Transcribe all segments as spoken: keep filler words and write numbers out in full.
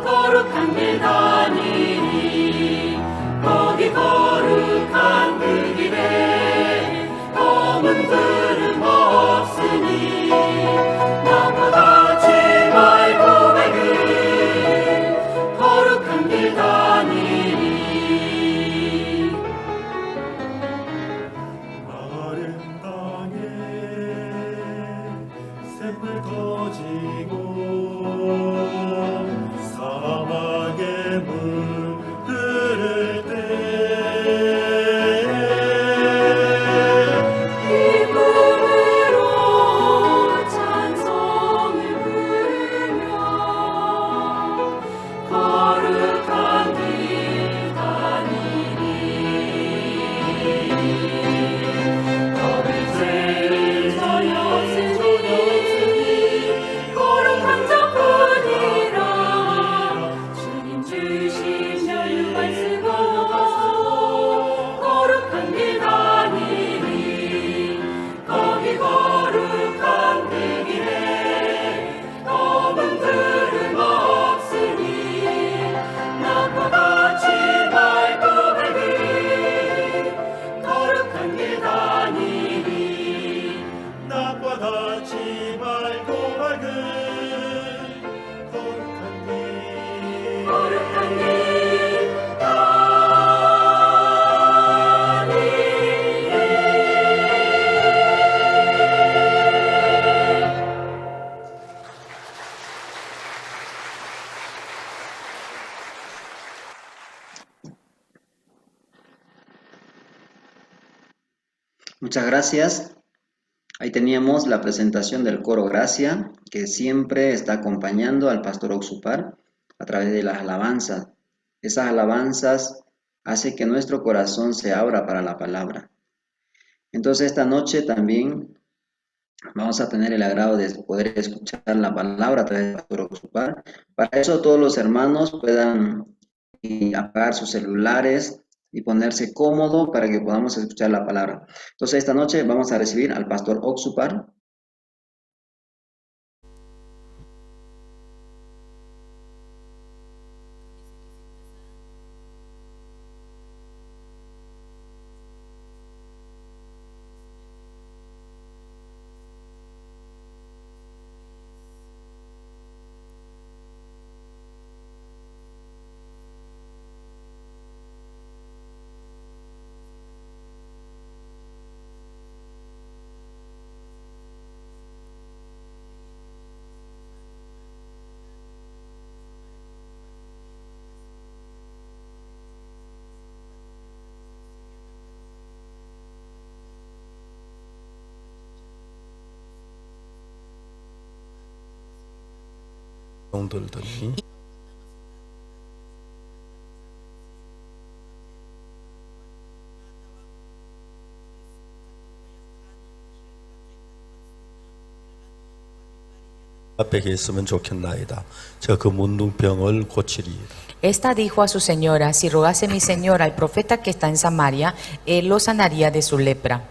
거룩한 길 다니니 거기 거룩한 그 길에 검은 구름 없으니 나보다 지말 고백은 거룩한 길 다니니 마른 땅에 샘물 터지고 사막에 물 흐를 때 기쁨으로 찬송을 부르며 거룩한 길 다니니 거룩한 자 뿐이라 주님 주신 여유가 있으고 거룩한 길 다니니 거기 거룩한 그 길에 검은 구름 없으니 나보다 지말 고백은 거룩한 길 다니니 나보다 지말 고백은 거룩한 길 거룩한 길 다니니 Muchas gracias. Ahí teníamos la presentación del coro Gracia, que siempre está acompañando al pastor Oxupar a través de las alabanzas. Esas alabanzas hacen que nuestro corazón se abra para la palabra. Entonces, esta noche también vamos a tener el agrado de poder escuchar la palabra a través del pastor Oxupar. Para eso, todos los hermanos puedan, eh, apagar sus celulares y ponerse cómodo para que podamos escuchar la palabra. Entonces, esta noche vamos a recibir al pastor Oxupar. 앞에 계셨으면 좋겠나이다. 제가 그 문둥병을 고치리이다. Esta dijo a su señora: "Si rogase mi señor al profeta que está en Samaria, él lo sanaría de su lepra."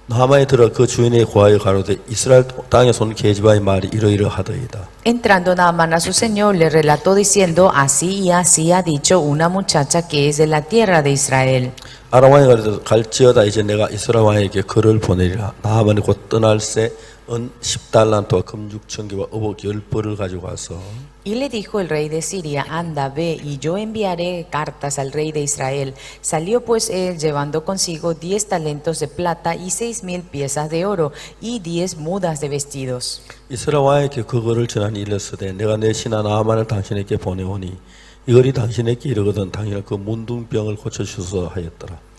나하만이 들어 그 주인의 고아에게 가로되 이스라엘 땅에 온 계집아의 말이 이러이러하더이다. Entrando Naamán a su señor, le relató diciendo: "Así y así ha dicho una muchacha que es de la tierra de Israel." 아람 왕이 가로되 갈지어다. 이제 내가 이스라엘 왕에게 그를 보내리라. 나하만이 곧 떠날 새 은 십 달란트와 금육 천 개와 의복 열 벌을 가지고 가서 Y le dijo el rey de Siria: "Anda, ve, y yo enviaré cartas al rey de Israel." Salió pues él llevando consigo diez talentos de plata y seis mil piezas de oro y diez mudas de vestidos. 이스라엘 왕에게 그 거를 전하니 이르시되 내가 내 신하 나하만을 당신에게 보내오니 이 거리 당신에게 이르거든 당신은 그 문둥병을 고쳐 주소서 하였더라.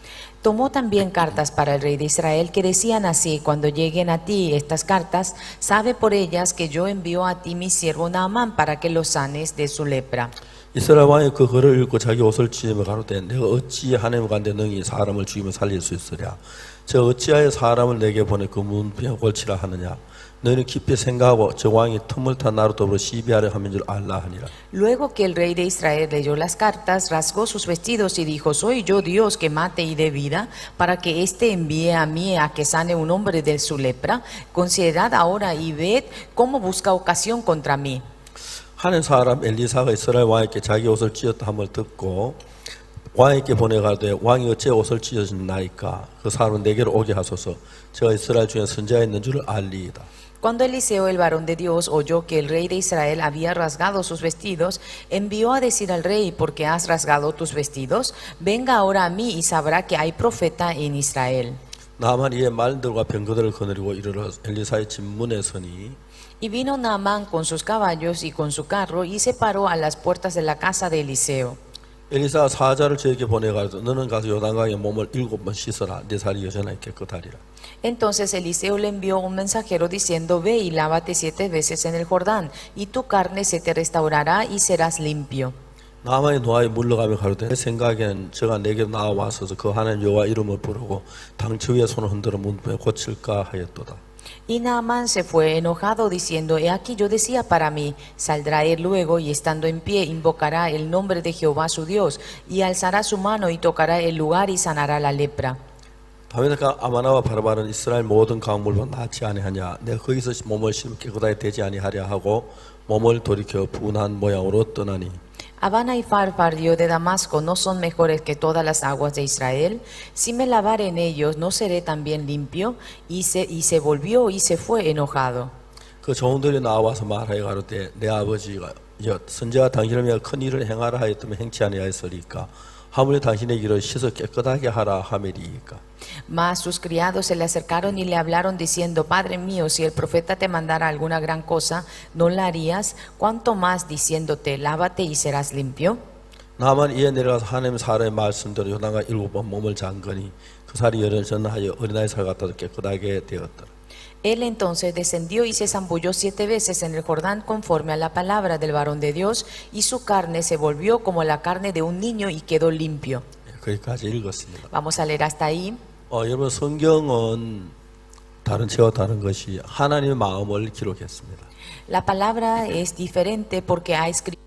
Tomó también cartas para el rey de Israel que decían así: "Cuando lleguen a ti estas cartas, sabe por ellas que yo envío a ti mi siervo Naamán para que lo sanes de su lepra." 이스라엘 왕이 그 글을 읽고 자기 옷을 찢으며 가로되 내가 어찌 하나님을 간데 능히 사람을 죽이며 살릴 수 있으랴. 제가 어찌하여 사람을 내게 보내 그 문둥병을 고치라 하느냐. 너희는 깊이 생각하고 저 왕이 틈을 타 나를 더불어 시비하려 함인 줄 알라 하니라. Luego que el rey de Israel leyó las cartas, rasgó sus vestidos y dijo: "¿Soy yo Dios que mate y dé vida, para que éste envíe a mí a que sane un hombre de su lepra? Considerad ahora y ved cómo busca ocasión contra mí". 하나님 사람 엘리사가 이스라엘 왕에게 자기 옷을 찢었다 함을 듣고, 왕에게 보내 가로되, "왕이 어째 옷을 찢으셨나이까? 그 사람을 내게로 오게 하소서. 제가 이스라엘 중에 선지자가 있는 줄을 알리이다." Cuando Eliseo, el varón de Dios, oyó que el rey de Israel había rasgado sus vestidos, envió a decir al rey: "¿Por qué has rasgado tus vestidos? Venga ahora a mí y sabrá que hay profeta en Israel". 나만 이에 말들과 병거들을 거느리고 이르러 엘리사의 집 문에 서니, Y vino Naamán con sus caballos y con su carro, y se paró a las puertas de la casa de Eliseo. 엘리사가 사자를 저에게 보내가지고, "너는 가서 요단강에 몸을 일곱 번 씻어라. 네 살이 여전하게 깨끗하리라." Entonces Eliseo le envió un mensajero diciendo: "Ve y lávate siete veces en el Jordán, y tu carne se te restaurará y serás limpio". 나만이 노아에 물러가며 가로되, 내 생각엔 저가 내게 나와서 그 하나님 여호와 이름을 부르고, "당처 위에 손을 흔들어 문에 고칠까?" 하였도다. Y Naamán se fue enojado, diciendo: "He aquí, yo decía para mí: 'Saldrá él luego, y estando en pie, invocará el nombre de Jehová su Dios, y alzará su mano, y tocará el lugar, y sanará la lepra'". 다음에 내가 아마나와 바라바는 이스라엘 모든 강물보다 낫지 아니하냐? 내가 거기서 몸을 씻으면 깨끗하게 되지 아니하랴 하고, 몸을 돌이켜 분한 모양으로 떠나니. Abana y Farfar, río de Damasco, ¿no son mejores que todas las aguas de Israel? Si me lavare en ellos, ¿no seré también limpio? Y se, y se volvió y se fue enojado. 그 종들이 나와서 말하여 가로되, 내 아버지가 여, 선지자가 당신을 위하여 큰 일을 행하라 하였으면 행치 아니하였으리까? 하물며 당신의 길을 씻어 깨끗하게 하라 함이리까? Mas sus criados se le acercaron y le hablaron diciendo: "Padre mío, si el profeta te mandara alguna gran cosa, ¿no la harías? ¿Cuánto más diciéndote: 'Lávate y serás limpio'?". 나만 이에 내려가서 하나님 사람의 말씀대로 요단강 일곱 번 몸을 담그니, 그 살이 여전하여 어린아이 살 같아도 깨끗하게 되었더라. Él entonces descendió y se zambulló siete veces en el Jordán conforme a la palabra del varón de Dios, y su carne se volvió como la carne de un niño y quedó limpio. 예, 거기까지 읽었습니다. Vamos a leer hasta ahí. 어, 여러분, 성경은 다른, 제가 다른 것이 하나님의 마음을 기록했습니다. La palabra es diferente porque ha escrito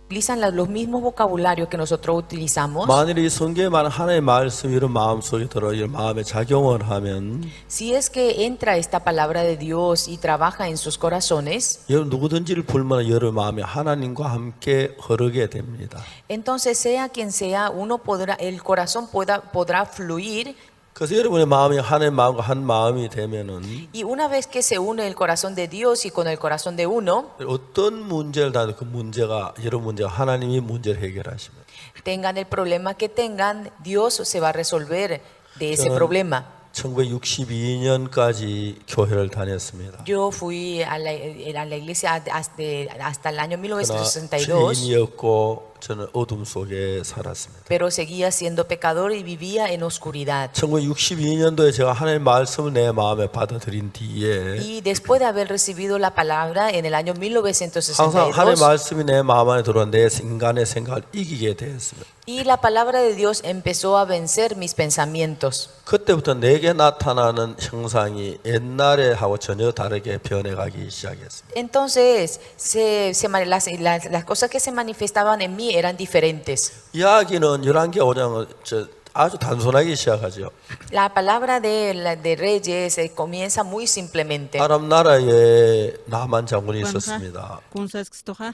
utilizan la, los mismos vocabularios que nosotros utilizamos. 만일 이 성경에 말하는 하나님의 말씀이 여러분 마음속에 들어, 여러분 마음에 작용을 하면, Si es que entra esta palabra de Dios y trabaja en sus corazones, 여러분 누구든지를 불문하고 여러분 마음이 하나님과 함께 흐르게 됩니다. Entonces, sea quien sea, uno podrá, el corazón pueda, podrá fluir. 그래서 여러분의 마음이 하나님 마음과 한 마음이 되면은, Y una vez que se une el corazón de Dios y con el corazón de uno, 어떤 문제를 다도 그 문제가, 여러분 문제가 하나님이 문제를 해결하십니다. Tengan el problema que tengan, Dios se va a resolver de ese problema. 천구백육십이 년까지 교회를 다녔습니다. Yo fui a la, a la iglesia hasta, hasta el año mil novecientos sesenta y dos. 그러나 죄인이었고 저는 어둠 속에 살았습니다. Pero seguía siendo pecador y vivía en oscuridad. 천구백육십이 년도에 제가 하나님의 말씀을 내 마음에 받아들인 뒤에, Y después de haber recibido la palabra en el año mil novecientos sesenta y dos, 항상 하나님의 말씀이 내 마음 안에 들어와 내 인간의 생각을 이기게 되었습니다. Y la palabra de Dios empezó a vencer mis pensamientos. 그때부터 내게 나타나는 형상이 옛날에 하고 전혀 다르게 변해가기 시작했습니다. Entonces, se, se ma-, las, las, las cosas que se manifestaban en mí eran diferentes. 이야기는 열왕기하 오 장은 저 아주 단순하게 시작하죠. La palabra de, la, de Reyes, eh, comienza muy simplemente. 아람 나라에 나만 장군이 있었습니다. Kunsaskistuxa,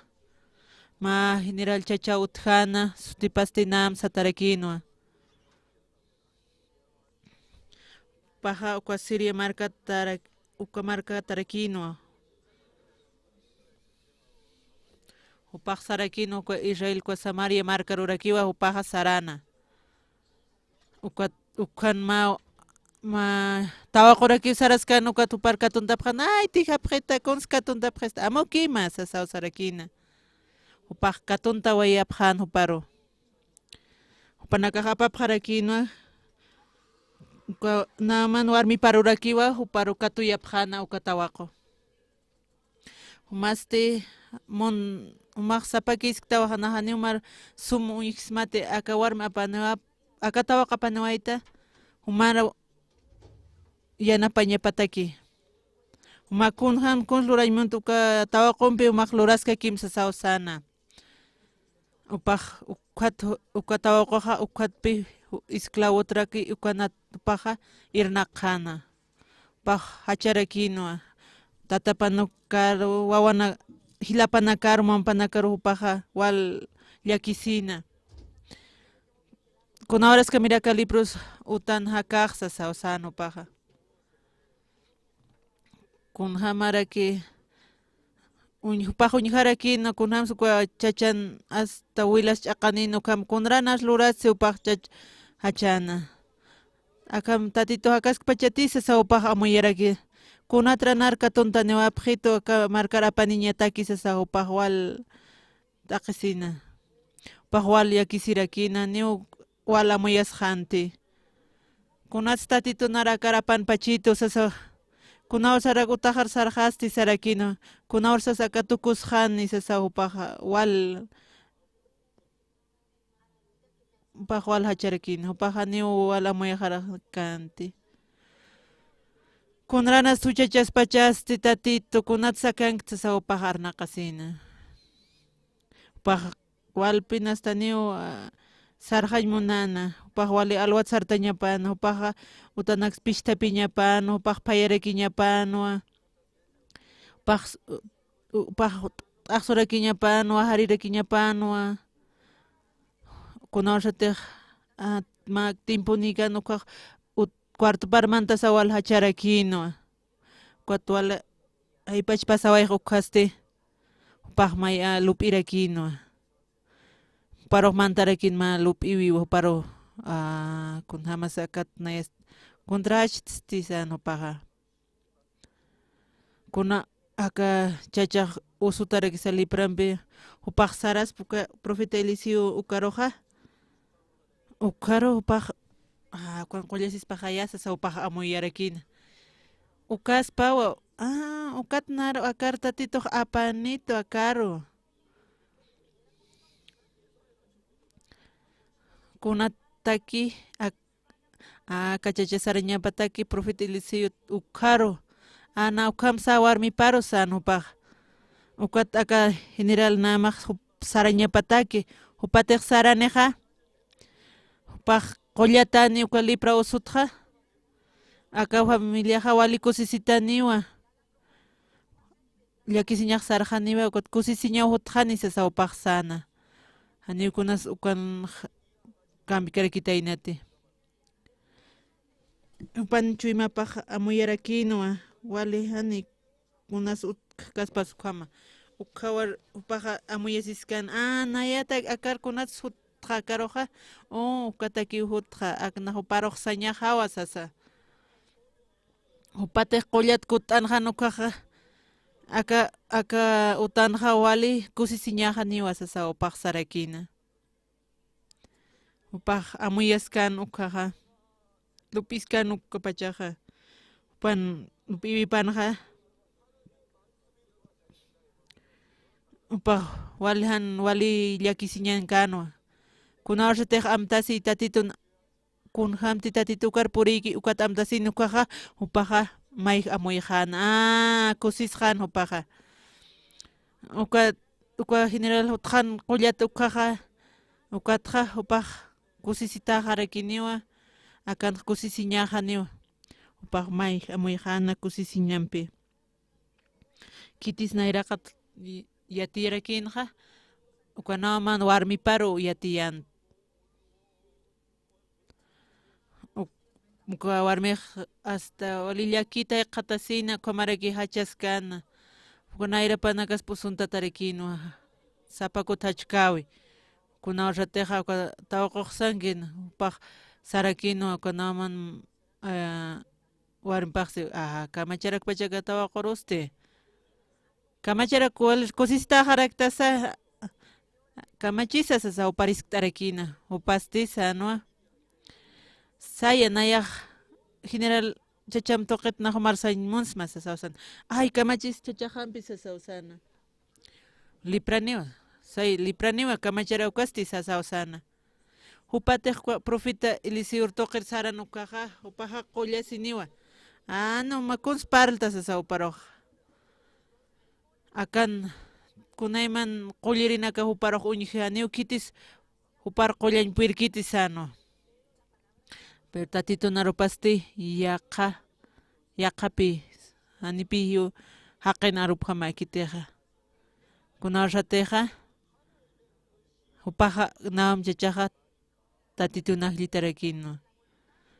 mä general chacha utjäna, sutipasti Naamán satarakïnwa. Jupaxa uka Siria markatarak-, uka markatarakïnwa. Jupax sarakïnwa uka Israel, uka Samaria markarurakiwa, jupaxa sarana. Ukat, ukan mä, mä tawaqurakiw saraskän, ukat jupar katuntapxän, ay, tijapxita, kuns katuntapxista, amukima, sasaw sarakïna. Jupax katuntawayapxän juparu. Jupanakax apapxarakïnwa, uka Naamán warmiparurakiwa, juparu katuyapxäna uka tawaqu. Jumasti mun, jumax sapakïsktawa, janiw mar sum uñjsmati, aka warmi apaniwa, aka tawaqapaniwayta, jumara yanapañapataki. Juma kunjam kuns lurañ munta uka tawaqumpi jumax luraskakim sasaw säna. Jupax ukhat, uka tawaquxa ukhatpi esclavotraki ukanat jupaxa irnaqxäna. Jupax jacharakinwa. Tatapanakaru, wawana, jilapanakaru, mampanakaru jupaxa wal llakisina. Kuna horaskami aka librus utan jakax sasaw säna jupaxa. Kunjamaraki uñ-, jupax uñjarakina, kunjamsa uka chachan asta wilas ch'aqanina, ukham kunranas luratsi jupax chach-, jachäna. Akham Tatitu jakaskpachati sasa jupax amuyaraki. Kunatran arkatuntaniwa apxitu aka markar apaniñataki sasa jupax wal t'aqhisina. Jupax wal llakisirakina, niw wal amuyasxanti. Kunats Tatitunar akar apanpachitu sasa, kunawsarak utaxar sarxasti sarakina, kunawsas aka tukusxani sasa jupaxa wal, jupax wal jacharakina, jupaxa niw wal amuyaxarakanti. Kunranas juchachaspachasti Tatitu, kunats sakankt sasa jupax arnaqasina. Jupax walpin asta niw, ah, sarxañ munäna, jupax wali alwat sartañapäna, jupaxa utanaks pisthapiñapäna, jupax phayarakiñapäna, jupax, jupax t'axsurakiñapäna, jarirakiñapäna, kunawsatix, ah, mä tiemponïkan ukax ut-, cuartopar mantasawal jacharakinwa. Ukat wal jaypach pasawayx ukhasti, jupax may, ah, lup'irakinwa. Juparux mantarakin mä lup'iwiwa, juparux, ah, kunjamas akat nayas contrachsti sän jupaxa. Kuna aka chachax usutarakisa liprampi, jupax saraspa uka profeta Eliseo ukaruxa. Ukaru jupax, ah, ukan qullasispaxaya sasa jupax amuyarakina. Ukaspawa, ah, ukat naru akar Tatitux apanitu akaru. Kunataki ak-, aka chacha sarañapataki profeta Eliseo ukharu. Ana ukham sä warmiparu sän jupax. Ukat aka general namax jup-, sarañapataki. Jupatix saranixa, jupax qullatani uka lipra usutxa. Aka familiaxa wali kusisitaniwa. Llakisiñax sarxaniwa, ukat kusisiñaw jutxani sasa jupax säna. Janiw kunas ukan j-, cambikarakitaynati. Jupan chuymapax amuyarakinwa, wali jani kunas utjkaspas ukhama. Ukhawar jupaxa amuyasiskan, ah, nayata akar kunats jutxa akaruxa, oh, ukatakiw jutxa, akna juparux sañaxawa sasa. Jupatix qullat kutt'anxan ukkhaxa, aka, aka utanxa wali kusisiñaxaniwa sasa jupax sarakina. Jupax amuyaskan ukkhaxa, lup'iskan ukkapachaxa, jupan lup'iwipanxa, jupax wali jan, wali llakisiñankanwa. Kunawsatix amtasi Tatitun kunjamti Tatitu ukar puriyki, ukat amtasin ukkhaxa, jupaxa mayj amuyxan, ah, kusisxan jupaxa. Uka, uka general jutxan qullat ukkhaxa, ukatxa jupax kusisitaxarakiniwa, akanx kusisiñaxaniwa. Jupax mayj amuyxana kusisiñampi. Khitis nayraqat y-, yatiyarakinxa, uka Naamán warmiparu yatiyan. Uk-, uka warmix hasta wali llakita jikxatasina, ukhamaraki jachaskana. Uka nayrapanakas pusuntatarakinwa, sapa kut jachkäwi. Kunawsatixa uka tawaqux sankina, jupax sarakinwa, uka Naamán, eh, warmipaxsi, ah, kamacharakpacha aka tawaqurusti. Kamacharak wal kusisitaxaraktasa, kamachisa sasa jupariskt'arakina, jupasti sänwa. Saya nayax general chacham tuqit nax jumar sañ munsma sasaw säna. Ay, kamachis chachaxampi sasaw säna. Lipraniwa, say lipraniwa kamacharakasti sasaw säna. Jupatix uka profeta Eliseo tuqir saran ukaxa, jupaxa qullasiniwa. Ah, no, mä kuns parlta sasa juparux. Akan kunayman qullirinaka juparux uñji, janiw khitis jupar qullañ puyrkiti sänwa. Pero Tatitun arupasti yaqha, yaqhapi, janipiyu jaqin arupjamäkitixa. Kunawsatixa, jupaxa, nawa muchachaxa, Tatitun ajllitarakïnwa.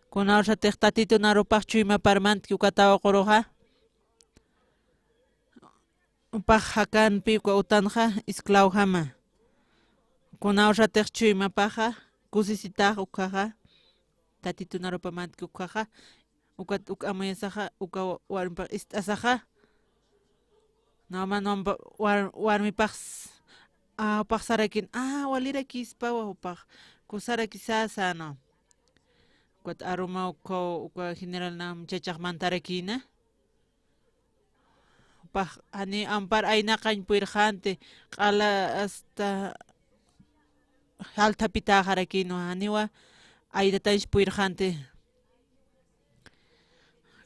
Kunawsatix Tatitun arupax chuymapar mantki uka tawaqüruxa, jupax jakanpi uka utanxa esclavojama. Kunawsatix chuymapaxa, kusisitax ukhaxa, Tatitun arupa mantki ukhaxa, ukat uk amuyasaxa, uka wa-, warmipax ist'asaxa. Nawa mä, nawa mä, war-, warmipax, ah, jupax sarakïn, ah, walirakïspawa jupax, kusarakïsasa, ¿no? Ukat aruma uka, uka general nawa muchachax mantarakïna. Jupax, jani ampar aynaqañ puyrxänti, q'ala hasta jalthapitäxarakïnwa, janiwa aytatañs puyrxänti.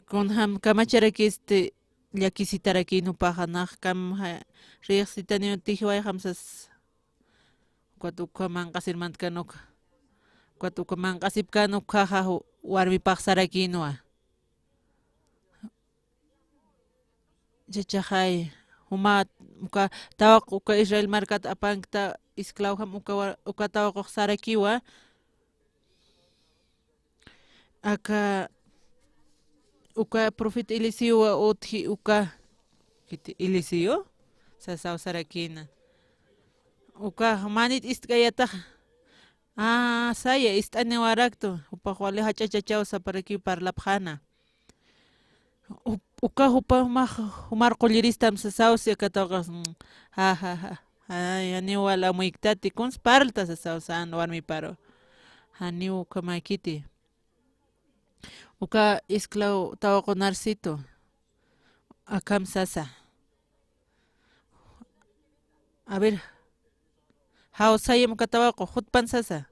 Kunjam kamacharakisti llakisitarakïn jupaxa, nax kam ja-, riqsitaniw utji, jiwayjam sas. Ukat uka manq'asir mantkän uka. Ukat uka manq'asipkän ukhaxa ju-, warmipax sarakïnwa. Chachaxay, juma uka tawaq uka Israel markat apankta esclavojam uka wa-, uka tawaqux sarakiwa. Aka, uka profeta Eliseowa utji uka, khiti Eliseo, sasaw sarakïna. Uka manit ist'kayatax, ah, saya, ist'aniwaraktu, jupax wali jach'a chachaw saparakiw parlapxäna. U-, uka jupa jumax, jumar qulliristam sasaw, si aka tawaqix, mm, ja, ja, ja, ay, janiw wal amuykta, kuns parlta sasaw sän warmiparu. Janiw ukhamäkiti. Uka esclavo tawaqu Narciso, akham sasa. A ver, jawsayam uka tawaqu, jutpan sasa.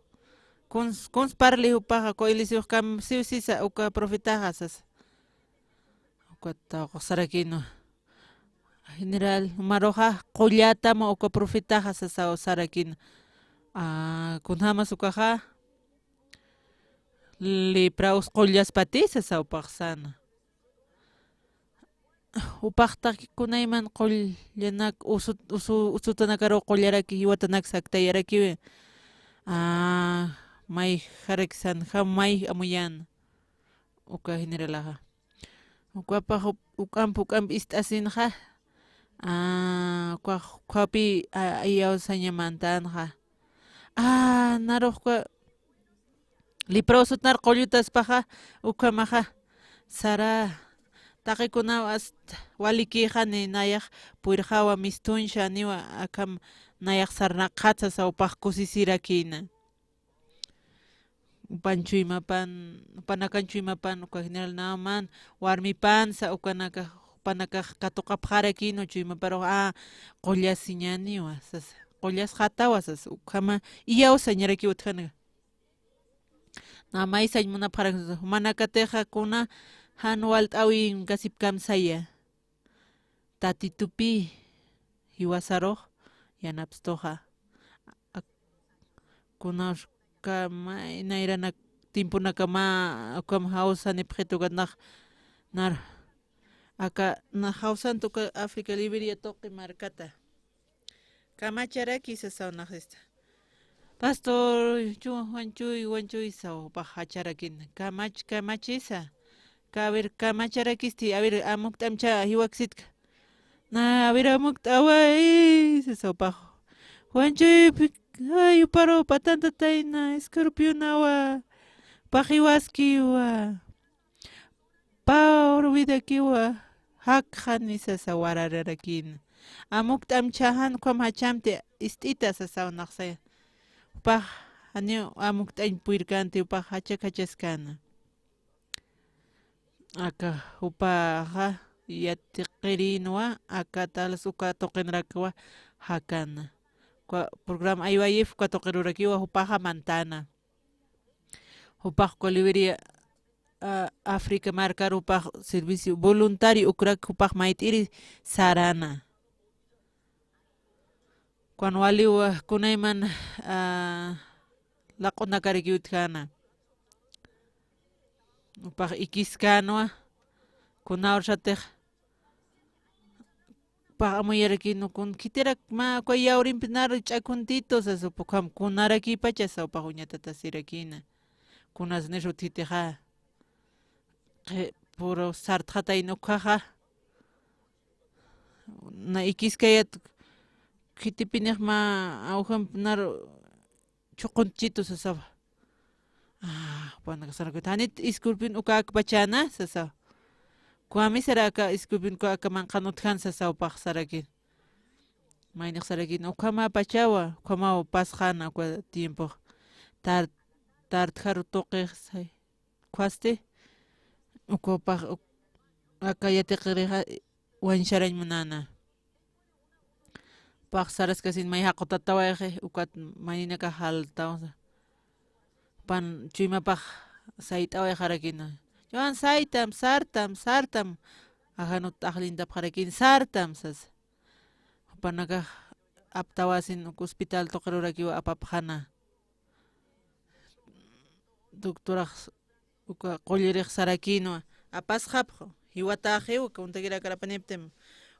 Kuns, kuns parli jupaxa, uka Eliseox kam siw sisa, uka profetaxa sasa. Uka tawaqux sarakïnwa. General, jumaruxa qullätam uka profetaxa sasaw sarakïna. Ah, kunjamas ukaxa, lepraus qullaspati sasaw paxsana. Jupax taqi kunayman qullanak usut-, usu-, usutanakaruw qullaraki, jiwatanak saktayarakiwi. Ah, mayjaraksanjam, may amuyäna. Uka generalaxa. Ukapax uk-, uk'amp, uk'amp ist'asinxa. Ah, ukax, ukapi, ah, iyawsaña mantänxa. Ah, narux uka leprosot nar qullutaspaxa, ukhamaxa, sara, taqikunaw hasta walikïxani nayax puyrxawa, mistuñsa, janiwa akham nayax sarnaqxat sasa, jupax kusisirakïna. Jupan chuymapan, jupanakan chuymapan, uka general Naamán warmipansa, ukanakax, jupanakax katuqapxarakïnwa, chuymaparux, ah, qullasiñäniwa sasa, qullasxatawa sasa, ukhama iyawsañarakiw utjana. Namaysañ munapxarak, jumanakatixa kuna jan walt'äwinkasipkam saya. Tatitupï jiwasarux yanapstuxa. Ak-, kunawskama, nayranak tiemponakama, ukham jawsanipxit ukat nax, nar, aka, nax jawsant uka África, Liberia tuqi markata. Kamacharaki sasaw naxsista. Pastor, chu-, wañchuy, wañchuy saw, jupax jacharakin. Kamach-, kamachisa. Ka, a ver, kamacharakisti, a ver, amukt'amcha jiwaksitka. Na, a ver, amukt'away, sasaw pax. Wañchuypi, ay, juparu patantatayna, escorpionawa, pax jiwaskiwa. Pä uru vidakiwa jakxani sasa warararakïna. Amukt'amcha jan ukham jachamti ist'ita sasaw naxsaya. Jupax janiw amukt'añ puyrkänti, jupax jachak jachaskäna. Aka jupaxa yatiqirïnwa, aka talas uka tuqinrakwa jakäna. Uka programa Ay Wayif uka tuqirurakiwa jupaxa mantäna. Jupax Coliveria, a, África markar jupax servicio voluntario ukrak jupax mayt'iri sarana. Kuan waliw, a, kunayman, a, laq'unakarakiw utjana. Jupax ikiskänwa, kunawsatix jupax amuyarakïn, kun khitirak mä uka yawrimpi nar ch'akuntitu sasa, ukham kunarakipacha sasa, jupax uñatatasirakïna. Kunas nir utjitixa. Qhi-, puro sartxatayna ukkhaxa. Na ikiskayät khitipinix mä awjamp nar chhuqunchitu sasawa. Ah, jupanakax sarakit, janit escorpión uka akpachäna sasawa. Kunjami sara aka escorpión uka aka manqhan utjan sasawa jupax sarakit. Maynix sarakit, ukhamapachawa, ukhamaw pasxäna uka tiempox. Tar-, tartjaru tuqix say. Ukhasti, uka jupax, uk-, aka yatiqirixa wañcharañ munäna. Jupax saraskasin may jaqutatawayxi, ukat mayninakax jaltawsa. Jupan chuymapax sayt'awayxarakïna. Joan, saytam, sartam, sartam. Ajanut t'aqllintapxarakïn, sartam, sasa. Jupanakax aptawasin uk hospital tuqirurakiw apapxäna. Doctorax uka qullirix sarakïnwa, apasxapxi, jiwatäxiw, kuntakir akar apaniptim.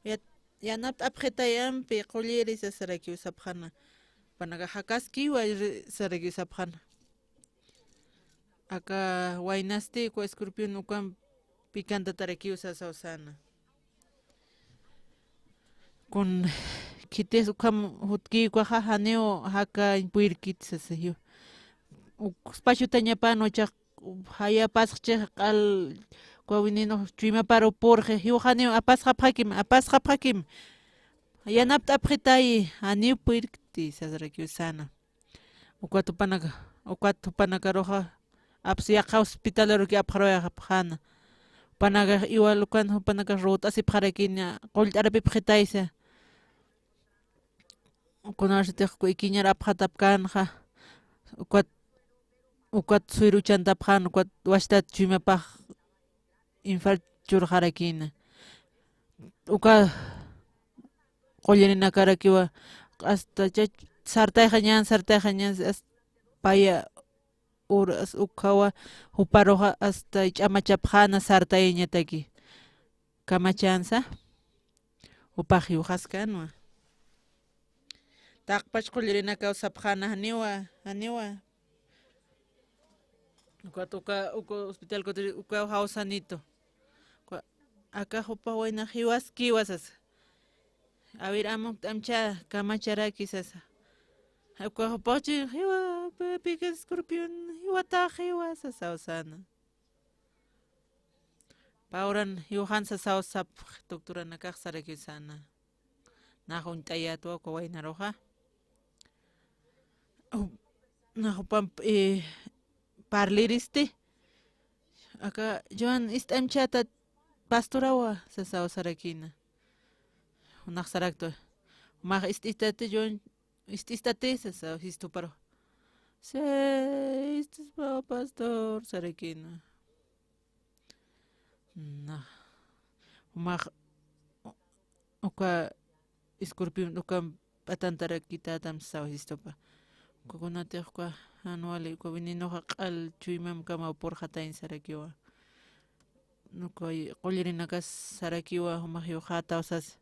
Ya-, yanapt'apxitay ampi, qulliri, sasarakiw sapxäna. Jupanakax jakaskiwa, ri-, sarakiw sapxäna. Aka waynasti uka escorpión ukamp picantatarakiw sasaw säna. Kun khitis ukham jutki ukaxa janiw jakañ puyrkit sasa jiw. Uk spachutañapan uchax jaya pasxchix q'al uka veneno chuymaparu purxi, jiw janiw apasxapxakim, apasxapxakim. Yanapt'apxitay, janiw puyrkti sasarakiw säna. Ukat jupanaka, ukat jupanakaruxa apsu yaqha hospitalaruki apxarawayapxäna. Jupanakax igual ukan jupanakax rut'asipxarakïna, qullt'arapipxitaysa. Kunasatix uka ikiñar apxatapkänxa, ukat, ukat suyruchantapxän, ukat wachtat chuymapax infarto churxarakïna. Uka qullirinakarakiwa, hasta chay sartayxañän, sartayxañän, hasta paya horas ukhawa, juparuxa hasta ch'amachapxäna sartayañataki. Kamachänsa, jupax jiwxaskänwa. Taqpach qullirinakaw sapxäna, janiwa, janiwa. Ukat uka, uka hospital kutiri, uka jawsanitu. Uka, aka jupa wayna jiwaskiwa sasa. A ver, amukt'amcha, kamacharaki sasa. Uka jupaxchi, jiwa, pe-, pica escorpión, jiwataxiwa sasa, usana. Pä uran jiwxan sasaw sapx, doctoranakax sarakiw säna. Nax uñt'ayätwa uka waynaruxa. Nax jupamp, eh, parliristi. Aka, Joan, ist'amchata pastorawa, sasaw sarakïna. Nax saraktwa. Jumax ist'istati, Joan, ist'istati, sasaw, sistuparu. Sí, istuspaw pastor, sarakïna. Na, jumax, uka escorpión, uka p'atantarakitatam sasaw sistupa. Uka kunatix uka jan wali, uka venenoxa q'al chuymamkamaw purxatañ sarakiwa. Uka qullirinakas sarakiwa, jumax jiwxätaw sas.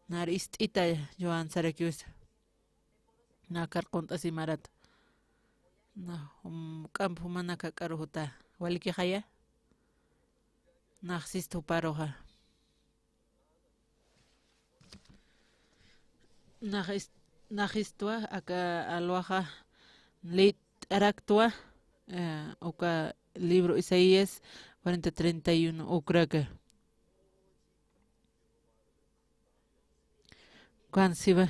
Nar ist'ita, Joan, sarakiwsa. Na karqunt'asimarat. Na, jum-, k'amp jumanak jak'aruxuta. Walikixaya. Nax sistuparuxa. Nax is-, nax istwa, aka alwaxa lït'araktwa, eh, uka libro Isaías cuarenta treinta y uno ukraka. Ukan siwa,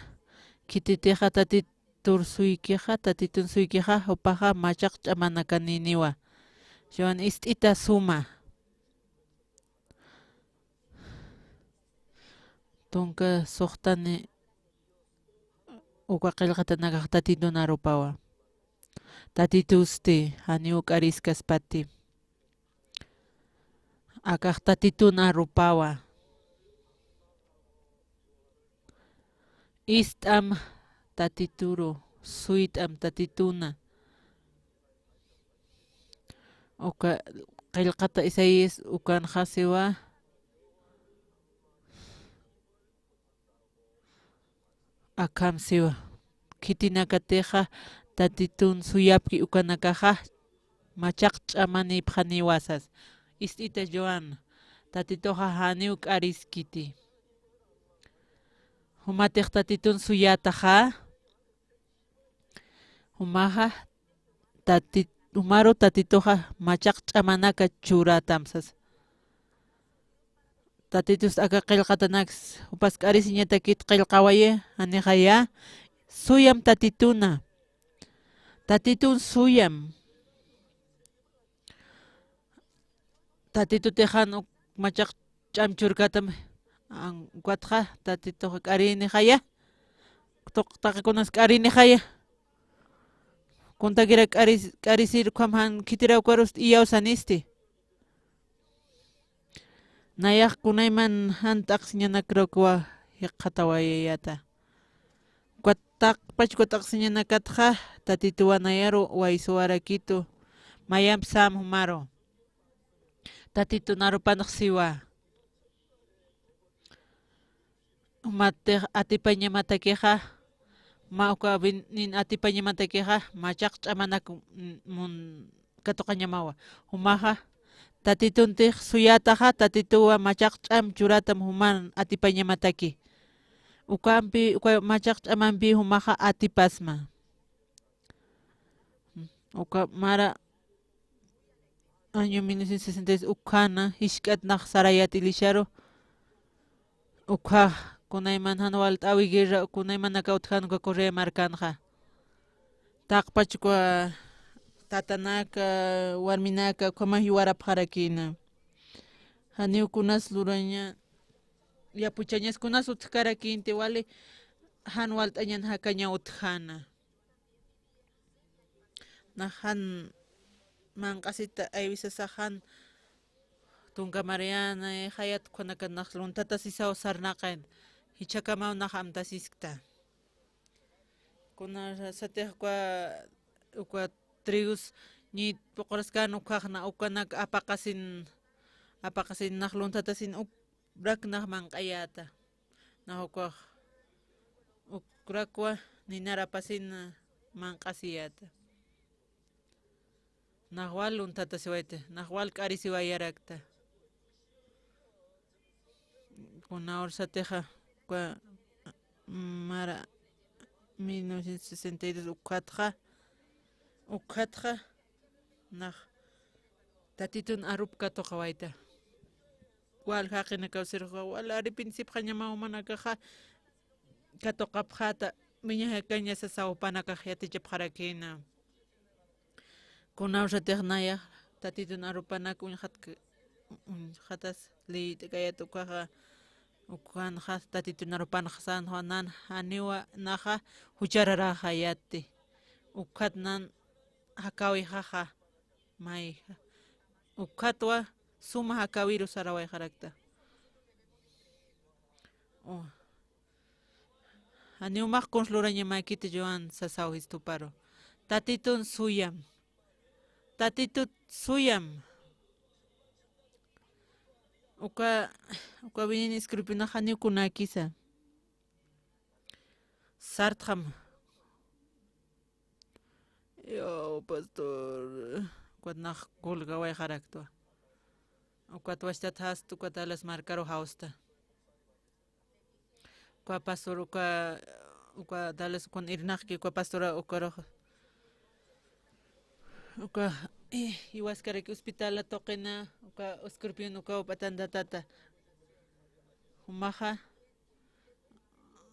khititixa Tatitur suykixa, Tatitun suykixa, jupaxa machaq ch'amanakaniniwa. Joan, ist'ita suma. Tunka suxtani uka qillqatanakax Tatitun arupawa. Tatitusti, janiw k'ariskaspati. Akax Tatitun arupawa. Ist'am Tatituru, suyt'am Tatituna. Uka qillqata Isaías ukanxa siwa. Akham siwa. Khitinakatixa Tatitun suyapki ukanakaxa machaq ch'amanipxaniwa sas. Ist'ita Joan, Tatituxa janiw k'ariskiti. Jumatix Tatitun suyataxa, jumaxa Tati-, jumaru Tatituxa machaq ch'amanaka churatam sas. Tatitus aka qillqatanaks, jupas k'arisiñatakit qillqawayi, janixaya, suyam Tatituna. Tatitun suyam. Tatitutix jan uk machaq ch'am churkatam, an-, ukatxa Tatituxa k'arinixaya. Tuq-, taqikunas k'arinixaya. Kuntakira k'aris-, k'arisir ukham jan khitiraw ukarust iyawsanisti. Nayax kunayman jan t'aqsiñanakrakwa jikxatawayayata. Ukat taqpach uka t'aqsiñanakatxa, Tatituwa nayaru waysuwarakitu, mayamp sam jumaru. Tatitun arupanx siwa. Jumatix atipañamatakixa, mä uka bin-, nin atipañamatakixa, machaq ch'amanak, mm, mun katuqañamawa. Jumaxa, Tatituntix suyataxa, Tatituwa machaq ch'am churatam juman atipañamataki. Ukampi, uka machaq ch'amampi jumaxa atipasma. Uka mara año mil novecientos sesenta y seis ukhana, jisk'at nax sarayat ilisharu. Ukha, kunayman jan walt'äwi guerra, kunaymanaka utjän uka Correa markanxa. Taqpach uka tatanaka, warminaka, ukhama jiwarapxarakïna. Janiw kunas luraña, yapuchañas kunas utjkarakïnti wali, jan walt'añan jakaña utjäna. Nax jan manq'asita aywisasax jan tunka Mariana, eh, jayat ukhanakat nax luntatasisaw sarnaqin, jichhakamaw nax amtasiskta. Kunasatix uka, uka trigos ñit puquraskän ukhaxna, ukanak apaqasin, apaqasin nax luntatasin uk-, ukrak nax manq'ayäta. Nax ukax ukrakwa ninar apasin manq'asiyäta. Nax wal luntatasiwayta, nax wal k'arisiwayarakta. Kuna ursatixa, uka mara mil novecientos sesenta y dos ukhatxa, ukhatxa, nax Tatitun arup katuqawayta. Wal jaqinakaw sirxa, wal arrepentipxañamaw jumanakaxa katuqapxäta, wiñay jakaña sasaw jupanakax yatichapxarakïna. Kuna ursatix nayax Tatitun arupanak uñxat-, uñxatas liyt'kayät ukaxa, ukanxa Tatitun arupanxa sänwa nan janiwa naxa juchararaxayäti. Ukat nan jakawixaxa, mayja. Ukatwa suma jakawiru sarawayxarakta. U. Janiw max kuns lurañamäkiti Joan sasaw jistuparu. Tatitun suyam. Tatitut suyam. Uka, uka winin escribinax janiw kunäkisa. Sartxam. Yo, pastor, ukat nax colgawayxaraktwa. Ukat wachtat jast, ukat Dallas markaru jawsta. Uka pastor, uka, uka Dallas ukan irnaqki, uka pastora ukarux. Uka, eh, jiwaskaraki hospital tuqina, uka escorpión, uka up'atan tatata. Jumaxa,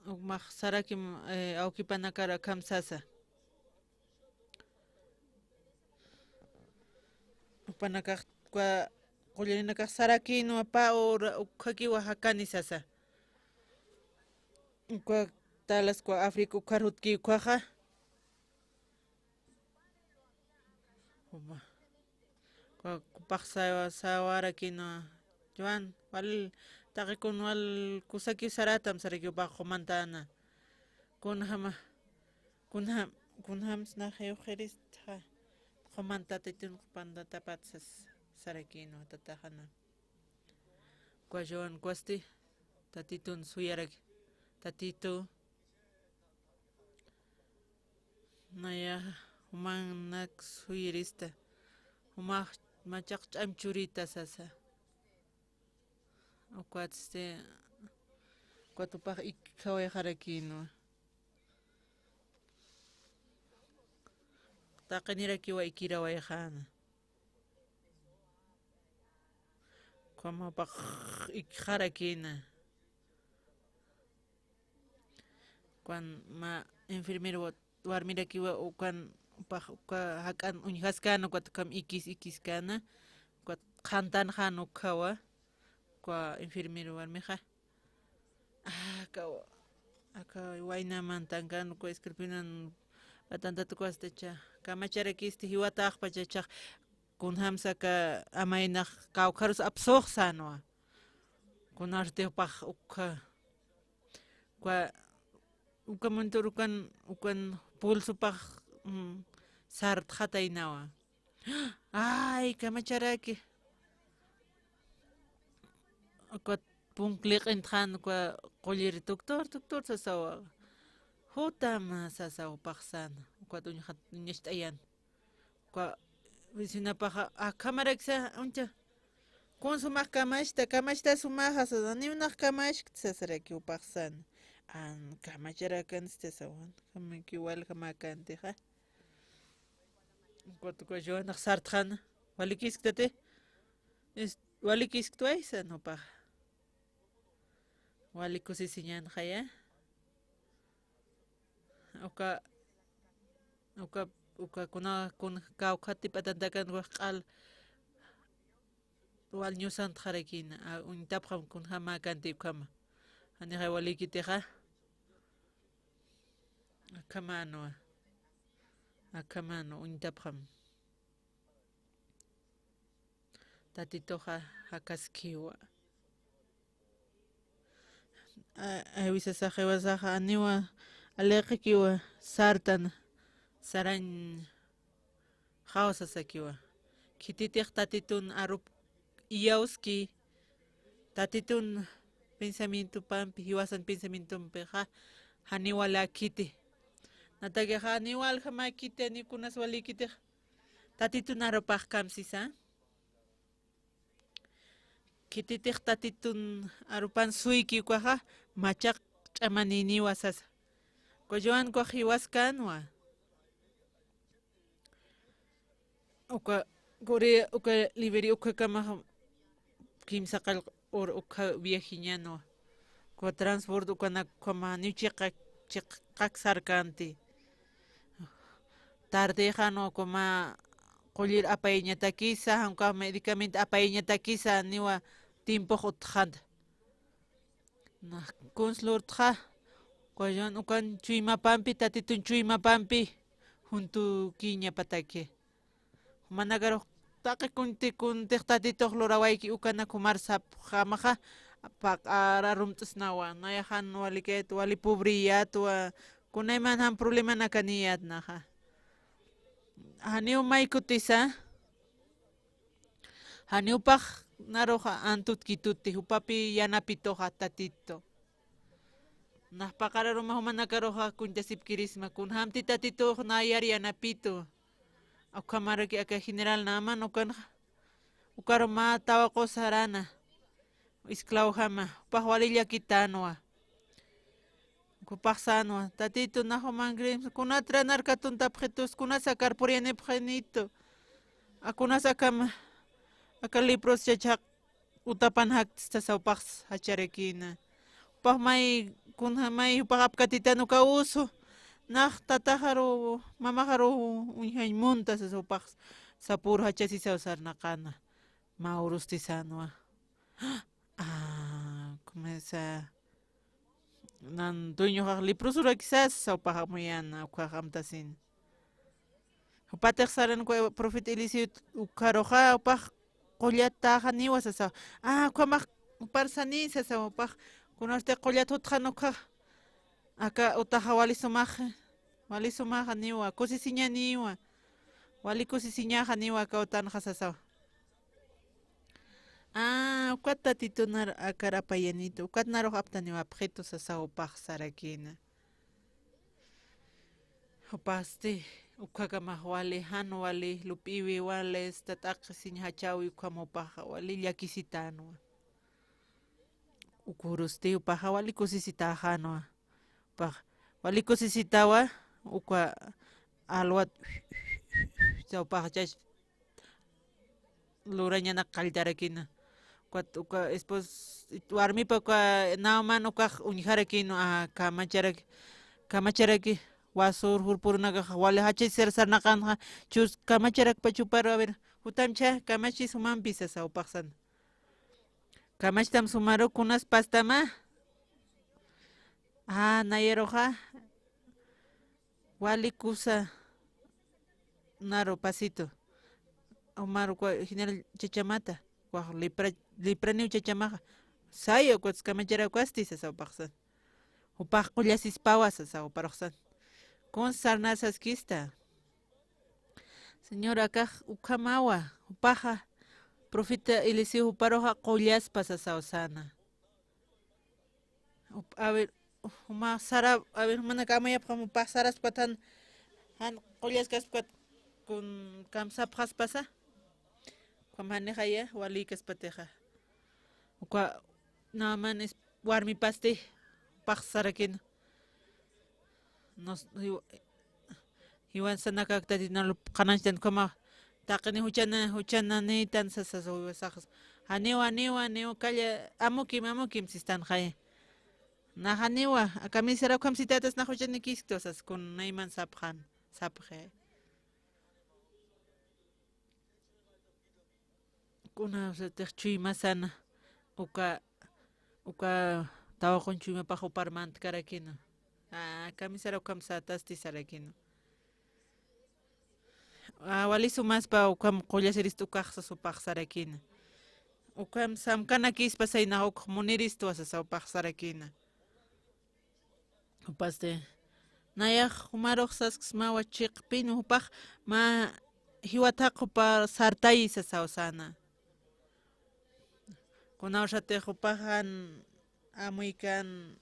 jumax sarakim, eh, awkipanakar akham sasa. Jupanakax, uka qullurinakax sarakïnwa pä ura, ukhakiwa jakani sasa. Uka Dallas, uka África, ukhar jutki ukhaxa. Ku-, kupax sawa-, sawarakïnwa, Joan, wal, taqi kun wal kusakiw saratam sarakiw upax qumantana. Kunjama, kunjam, kunjamsna jiwxiristxa, qumanta tatitun qumanta tapat sas-, sarakïnwa, tataxana. Uka Joan kusti, tatitun suyaraki, tatitu. Naya, jumanak suyirista, jumax machaq ch'am churita sasa. Ukat este, ukat upax ikkawayxarakïnwa. Taqinirakiwa ikirawayxäna. Ukhama upax ikxarakïna. Ukan mä enfermero wa-, warmirakiwa ukan upax uka jak'an uñjaskäna, ukat ukham ikis, ikiskäna, ukat qhantanxän ukkhawa, uka enfermero warmixa. Ah, aka, aka wayna mantankan, uka escribinan patantat ukastacha, kamacharakisti jiwataxpachachax, kunjamsa aka amaynax kawkharus apsuxsänwa. Kunarti upax ukkha. Uka, uka muntur ukan, ukan pulsupax, mm, sartxataynawa. Ay, kamacharaki. Ukat punk liq'intxän uka qulliri, doctor, doctor, sasawa. Jutama sasawa upaxsana. Ukat uñjat, uñacht'ayan. Uka vecinapaxa, akhamaraksa, uñcha. Kun sumax kamachta, kamachta sumaxa, sasa, ni unax kamachkt, sasaraki upaxsana. An, kamacharakansti sasawan, kamaki waljamäkantixa. Ukat uka Joanax sartxäna, walikiskta ti, es, walikiskta way, sasa, upax. Wali kusisiñänxaya. Uka, uka, uka kuna, kun, kawkhati patantakan wax q'al wal ñusantxarakïna, a, uñtapxam kunjamäkanti ukhama. Janixay walikitixa. Akhamänwa. Akhamänwa, uñtapxam. Tatituxa jakaskiwa. A, aywisasax jiwasaxa aniwa aliqikiwa sartan sarañ jawsasakiwa. Khititix tatitun arup iyawski, tatitun pensamientopampi, jiwasan pensamientompixa janiw wali khiti. Natakixa janiw waljamäkiti, janiw kunas walikitix. Tatitun arupax kamsisa. Khititix tatitun arupan suyki ukaxa, machaq ch'amaniniwa sasa. Uka Joan ukax jiwaskänwa. Uka, kuri, uka liberi ukakamax kimsa qallq ur uka viajiñänwa. Uka transporte ukanak ukhama niw chiqak, chiqak sarkänti. Tardixänwa ukhama qullir apayañatakisa, jan ukax medicamento apayañatakisa, niwa tiempox utjxänta. Nax kuns lurtxa, uka Joan ukan chuymapampi, tatitun chuymapampi, juntukiñapataki. Jumanakarux taqi kunti, kuntix tatitux lurawayki ukanak jumar sapxämaxa, paqar arumt'snawa, nayax jan walikayät, wali pobreyätwa, kunayman jan problemanakaniyät naxa. Janiw may kutisa, janiw jupax naruxa antut kituti, jupapi yanapituxa tatitu. Nax paqar aruma jumanakaruxa kuntix sipkirisma, kunjamti tatitux nayar yanapitu. Ukhamaraki aka general Naamán ukanxa, ukaruma tawaqu sarana, esclavojama, jupax wali llakitänwa. Jupax sänwa, tatitu, nax juman creemsa, kunatra narkatuntapxitus, kunasa akar puriyanipxinitu. A kunas akam, aka leprosa chachaq utapan jaktista sasa jupax jacharakïna. Jupax may, kunja may jupax apkatitan uka usu. Nax tataxaru, mamaxaru uñjañ munta sasa jupax sapüru jachasisaw sarnaqäna. Mä urusti sänwa. Ah, kumasa. Nan dueñoxax leprosorakisa sasa jupax amuyäna, ukhax amtasina. Jupatix saran uka profeta Eliseo ukharuxa, jupax qullat täxaniwa sasaw. Ah, ukhamax jupar sani sasaw, jupax kunasti qullat jutxan ukhax. Aka utaxa wali sumax, wali sumaxaniwa, kusisiñaniwa. Wali kusisiñaxaniwa aka utanxa sasaw. Ah, ukat Tatitunar akar apayanitu, ukat narux aptaniwa apxitu sasaw jupax sarakïna. Jupasti, ukhakamax wali, jan wali, lup'iwi wali, esta t'aqhisiñ jachäwi ukham jupaxa wali llakisitänwa. Ukhurusti jupaxa wali kusisitänwa. Jupax wali kusisitawa, uka alwat, jupax chach lurañanak qalltarakïna. Ukat uka espos-, warmipa uka Naamán ukax uñjarakïna, ah, kamacharaki, kamacharaki, wasur jurpurunakax wali jachach sar-, sarnaqanxa, chus kamacharakpacha juparu, a ver, jutamcha, kamachis jumampi sasaw jupax san. Kamachtam sumaru, kunas pastama. Ah, nayaruxa. Wali kusa naru pasitu. Umaru uka general Chachamata, ukax lepra, lepraniw Chachamaxa. Saya, ukax kamacharakasti sasaw jupax san. Jupax qullasispawa sasaw juparux san. Kuns sarnar saskista. Señor, akax ukhamawa, jupaxa profeta Eliseo juparuxa qullaspa sasaw sana. Up-, a ver, juma sara, a ver, jumanaka amuyapxam jupax saraspatan, jan qullaskaspkat kun kamsapxaspasa. Ukham janixaya, walïkaspatixa. Uka Naamán es warmipasti, jupax sarakïna. Nos, jiw-, jiwansanakak Tatitunar qhanañchtan ukhama, taqini juchana, juchananitan sasas, jiwasaxas. Janiwa, janiwa, janiwa, kalla, amukim, amukim sistanxaya. Nax janiwa, kamisara ukham sitatas nax juchanikistu sas kun Naamán sapxan, sapxi. Kunasatix chuymasana, uka, uka tawaqun chuymapax jupar mantkarakïna. Ah, kamisara ukham satasti sarakïna. Ah, wali sumaspa ukham qullasirist ukax sas jupax sarakïna. Ukham samkanakispa saynax ukx muniristwa sasa jupax sarakïna. Jupasti, nayax jumarux sasksmawa chiqpin jupax mä jiwat jaqhupa sartayi sasaw sana. Kunawsatix jupax jan amuykan,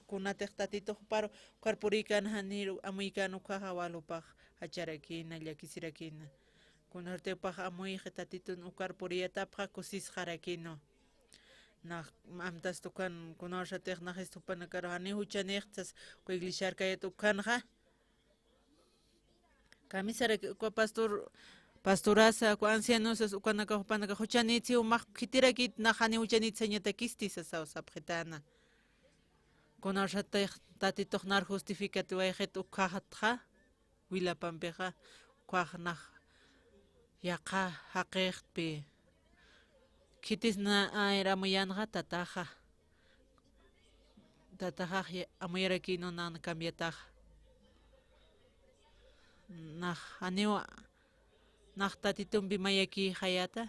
kunatix Tatitux juparu ukar purïkan janir amuykan ukkhaxa wal jupax jacharakïna, llakisirakïna. Kunawsatix jupax amuyxi Tatitun ukar puriyatapxa kusisxarakïnwa. Nax amtast ukan kunawsatix naxist jupanakaru janiw juchanïxt sas uka iglesiar kayat ukanxa. Kamisaraki uka pastor, pastorasa, uka ancianosas, ukanaka jupanaka juchanïtsiw max khitirakit nax janiw juchanït sañatakisti sasaw sapxitäna. Kunawsatix Tatitux nar justificatiwayxit ukkhaxatxa, wilapampixa, ukkhax nax yaqha jaqïxtpi. Khitis na ayr amuyänxa tataxa. Tataxax ya-, amuyarakïnwa nan cambiataxa. Nax janiw, nax Tatitumpi mayakïxayäta.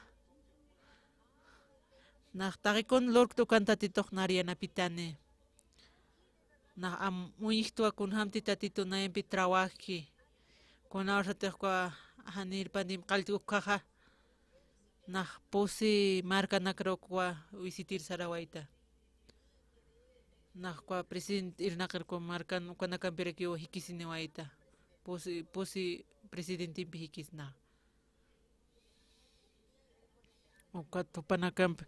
Nax taqi kun lurkt ukan Tatitux nar yanapitani. Nax am-, uñjtwa kunjämti Tatitu nayampi trabajki. Kunawsatix uka janir pandim qalltk ukkhaxa. Nax pusi markanakar ukwa visitir sarawayta. Nax ukwa president irnaqir ukwa markan ukanakampirakiw jikisiniwayta. Pusi, pusi presidentimpi jikisna. Ukat jupanakamp,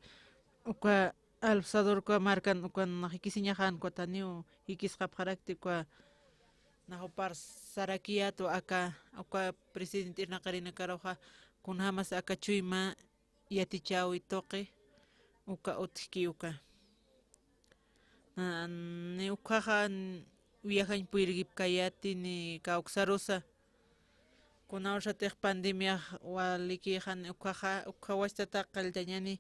uka El Salvador uka markan ukan nax jikisiñaxän ukat janiw jikisxapxarakti uka nax jupar sarakiyätwa aka, uka presidente irnaqirinakaruxa kunjämas aka chuyma yatichäwi tuqi uka utjki uka. Na, ni ukkhaxa n-, viajañ puyrgipkayäti ni kawksarusa. Kunawsatix pandemiax walikïxan ukkhaxa, ukkha wastata qalltañani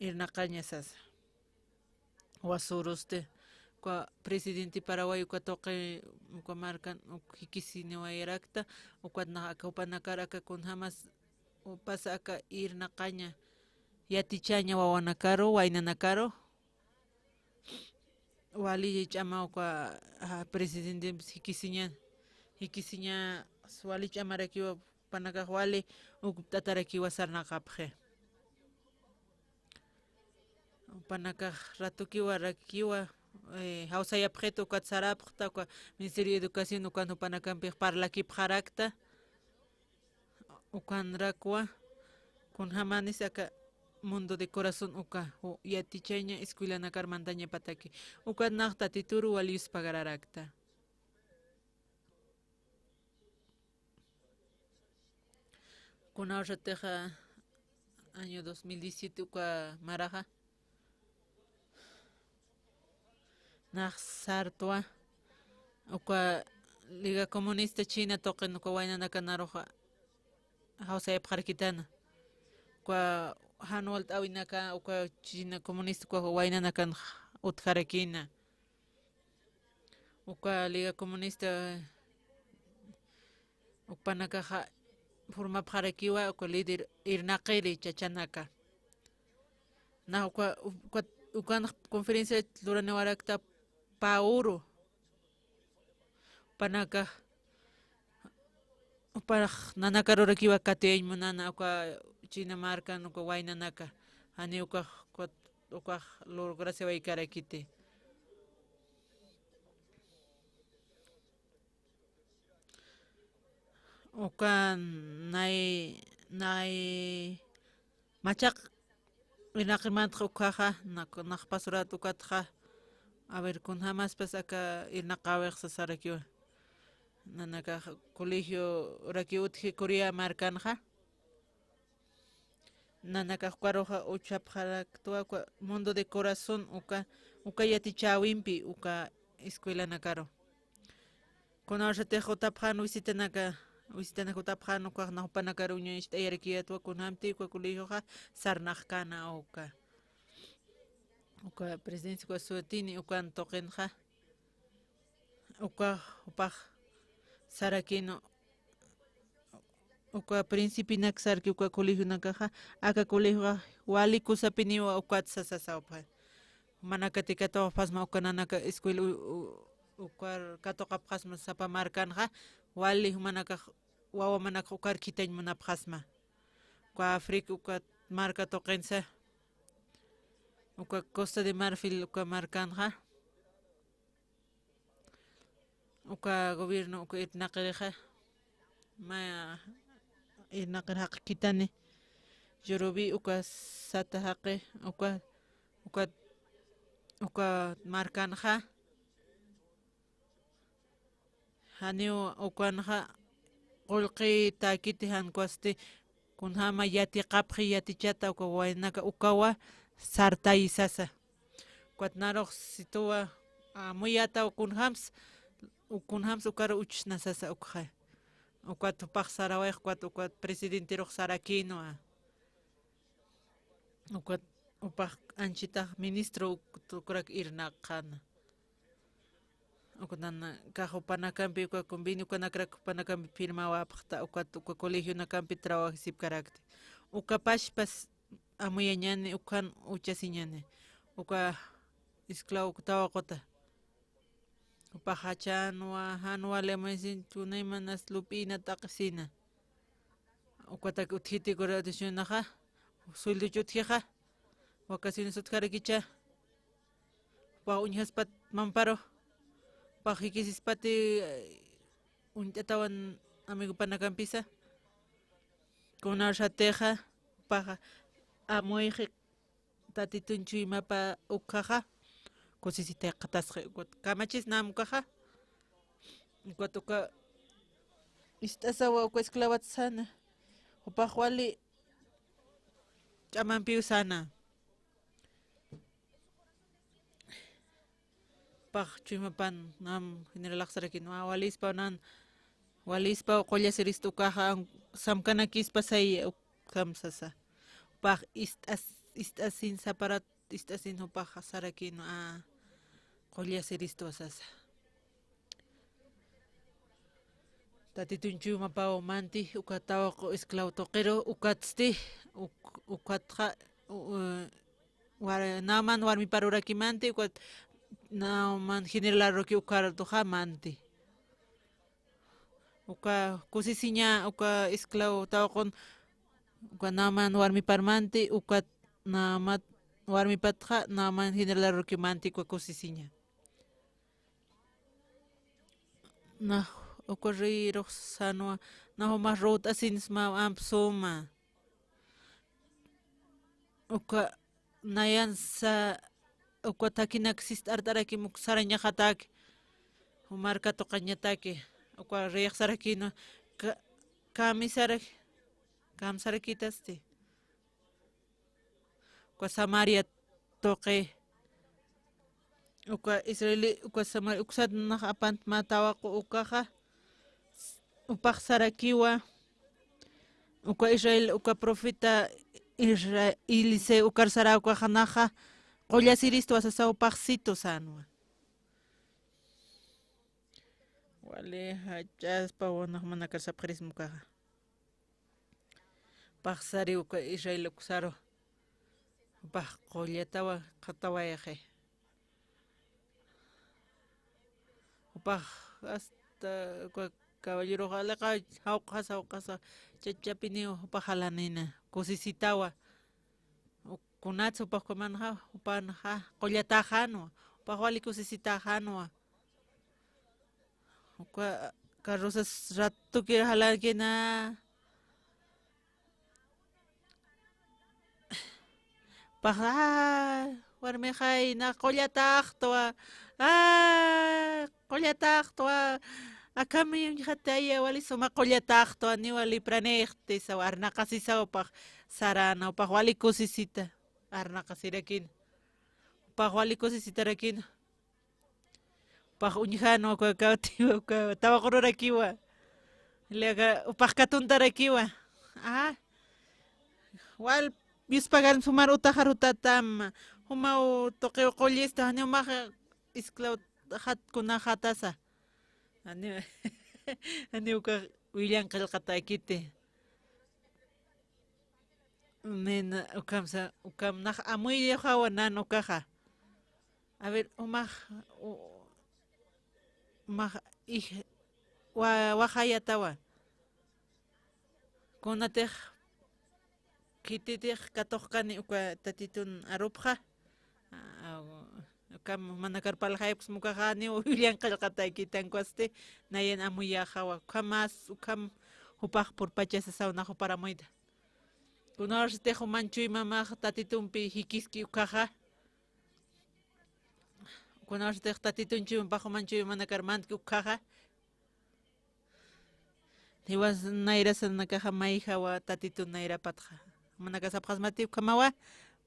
irnaqaña sasa. Wasurusti, uka presidente Paraguay uka tuqi, uka markan uk jikisiniwayarakta, ukat nax aka jupanakar aka kunjamas, jupas aka irnaqaña yatichaña wawanakaru, waynanakaru, wali ch'ama uka, ah, presidentempis jikisiña, jikisiña, wali ch'amarakiwa, jupanakax wali uk pt'atarakiwa sarnaqapxi. Jupanakax ratukiwa rakiwa, eh, jawsayapxita ukat sarapxta, uka Ministerio de Educación ukan jupanakampix parlakipxarakta, ukanrakwa, kunjamanis aka Mundo de Corazón uka, u-, yatichaña escuelanakar mantañapataki, ukat nax Tatituru wali yuspagararakta. Kunawsatixa año dos mil diecisiete uka maraxa, nax sartwa, uka Liga Comunista China tuqin uka waynanakanaruxa jawsayapxarkitana. Uka jan walt'äwinaka, uka China Comunista uka waynanakan utjarakïna. Uka Liga Comunista, jupanakaxa formapxarakiwa uka líder irnaqiri chachanaka. Nax uka, uka, ukan conferencia luraniwarakta pä uru. Jupanakax, jupax nanakarurakiwa katuyañ munana uka China markan uka waynanaka. Janiw ukax, ukax lograsiwaykarakiti. Uka nay, nay machaq irnaqirmantxa ukhaxa, nak-, naxpasurat ukatxa, a ver, kunjamaspas aka irnaqäwix sasarakiwa. Nanakax colegiorakiw utji Corea markanxa. Nanakax ukaruxa uchapxaraktwa uka Mundo de Corazón uka, uka yatichäwimpi uka escuelanakaru. Kunawsatix jutapxän visitanaka, visitanak jutapxän ukax nax jupanakar uñacht'ayarakiyätwa kunjamti uka colegioxa sarnaxkäna uka. Uka presidencia uka sutini ukan tuqinxa. Uka jupax sarakïnwa, uka principinak sarki uka colegionakaxa, aka colegioxa wali kusapiniwa ukat sasasa jupax. Jumanakati katuqapxasma uka nanaka escuela u-, u-, ukar katuqapxasma sapa markanxa, wali jumanakax wawamanakax ukar khithañ munapxasma. Uka África uka marka tuqinsa, uka Costa de Marfil uka markanxa. Uka gobierno, uka irnaqirixa, mä irnaqir jaqi khithani, Yorubi uka sata jaqi, uka, uka, uka markanxa, janiw ukanxa qullqitäkiti jan ukhasti, kunjama yatiqapxi yatichata uka waynaka ukawa sartayi sasa. Ukat narux situwa, amuyätaw kunjams, u-, kunjams ukar uchsna sasa ukxa. Ukat jupax sarawayx, ukat, ukat presidenterux sarakïnwa. Ukat jupax anchitax ministro uk-, ukrak irnaqxäna. Uka nanakax jupanakampi, uka convenio ukanakrak jupanakampi firmawapxta, ukat uka colegionakampi trabajisipkarakti. Uka pachpas amuyañäni, ukan uchasiñäni. Uka esclavo tawaquta. Jupax jachänwa, jan wali amuyasiñ, kunaymanas lup'ina t'aqhisina. Ukatak utjiti uka rotacionaxa, sueldoch utjixa, vacaciones utjarakicha. Jupax uñjaspat mamparu, jupax jikisispati, eh, uñt'atawan amigopanakampisa. Kunawsatixa, jupaxa amuyxi Tatitun chuymapa ukhaxa, kusisitay qhatasxi, ukat kamachisnam ukhaxa, ukat uka ist'asawa uka esclavat säna, jupax wali ch'amampiw säna. Pax chuymapan nam generalax sarakïnwa, walispaw nan, walispaw qulla sirista ukaxa, samkanakispa say ukham sasa. Pax ist'as-, ist'asin saparat, ist'asin jupax sarakïnwa, a, qullasiristwa sasa. Tatitun chuymapaw manti, uka tawaqu esclavo tuqiru, ukatsti, uk-, ukatxa, u-, u-, war-, Naamán warmiparurakimanti, ukat Naamán generalaruraki ukartuxa manti. Uka kusisiña, uka esclavo tawaqun, uka Naamán warmiparmanti, ukat Naamán warmipatxa, Naamán generalarurkimanti, uka kusisiña. Nax, uka rey ruxsanwa, nax jumax ruwt'asinsma amp suma. Uka nayansa, uka thakinak sist'art'arakim uk sarañaxataki, jumar katuqañataki, uka reyx sarakïnwa, ka-, kamisara-, kamsarakïtasti. Uka Samaria tuqi, uka Israel, uka Samaria, uksat nax apant mä tawaqu ukaxa, jupax sarakiwa, uka Israel, uka profeta Isra-, Eliseo ukar saräw ukaxa naxa, qullasiristwa sasa jupax situ sänwa. Wali jach'aspa nax jumanakar sapxirisma ukaxa. Jupax sari uka Israel uksaru. Jupax qullatawa qhatawayxi. Jupax hasta uka caballerox aliqa jawq'asa, jawq'asa, chachapiniw jupax jalanïna, kusisitawa. Kunats jupax ukhamanxa, jupanxa qullataxänwa, jupax wali kusisitäxänwa. Uka carrozas ratukir jalankina. Pax, aa, warmixay, nax qullataxtwa. Aa, qullataxtwa. Akham uñjataya, wali suma qullataxtwa, niwa lipranïxti saw, arnaqasisaw pax saräna, pax wali kusisita. Arnaqasirakina. Pax wali kusisitarakina. Pax uñjänwa uka kawtiwa, uka tawaqururakiwa. Leka, upax katuntarakiwa. Ajá. Wal, yuspagan sumar utaxarutätam. Jumaw tuqiw qullista, janiw max esclavo jat kunaxatasa. Janiw, janiw uka willan qillqatäkiti. Nina, ukham sa, ukham nax amuyllaxawa nan ukaxa. A ver, umax, u-, umax ij-, wa-, waxayatawa. Kunatix khititix katuqkani uka Tatitun arupxa. A, ukham jumanakar parlxayapxsma ukaxa, janiw willan qillqatäkitankwasti, nayan amuyäxawa. Ukhamas, ukham jupax purpachasa saw nax jupar amuyta. Kunawsatix juman chuymamax Tatitumpi jikiski ukkhaxa. Kunawsatix Tatitun chuymapax juman chuymanakar mantki ukkhaxa. Jiwas nayrasanakaxa mayjawa Tatitun nayrapatxa. Jumanakax sapxasmati ukhamawa,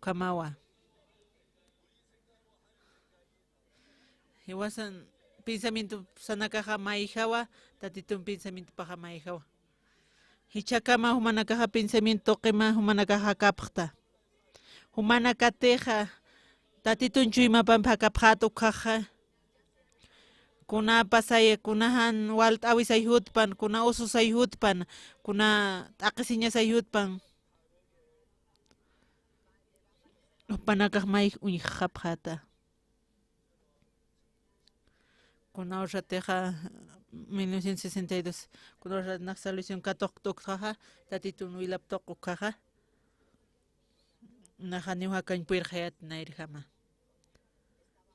ukhamawa. Jiwasan pensamientosanakaxa mayjawa, Tatitun pensamientopaxa mayjawa. Jichhakama jumanakaxa pensamiento tuqima jumanakaxa jakapxta. Jumanakatixa Tatitun chuymapampi jakapxät ukkhaxa. Kuna pasaya, kuna jan walt'äwi sayjutpan, kuna usu sayjutpan, kuna t'aqhisiña sayjutpan. Jupanakax mayj uñjxapxäta. Kunawsatixa, mil novecientos sesenta y dos, kunawsat nax salvación katuqt'ukxaxa, Tatitun wilaptuq ukkhaxa, nax janiw jakañ puyrxayät nayrjama.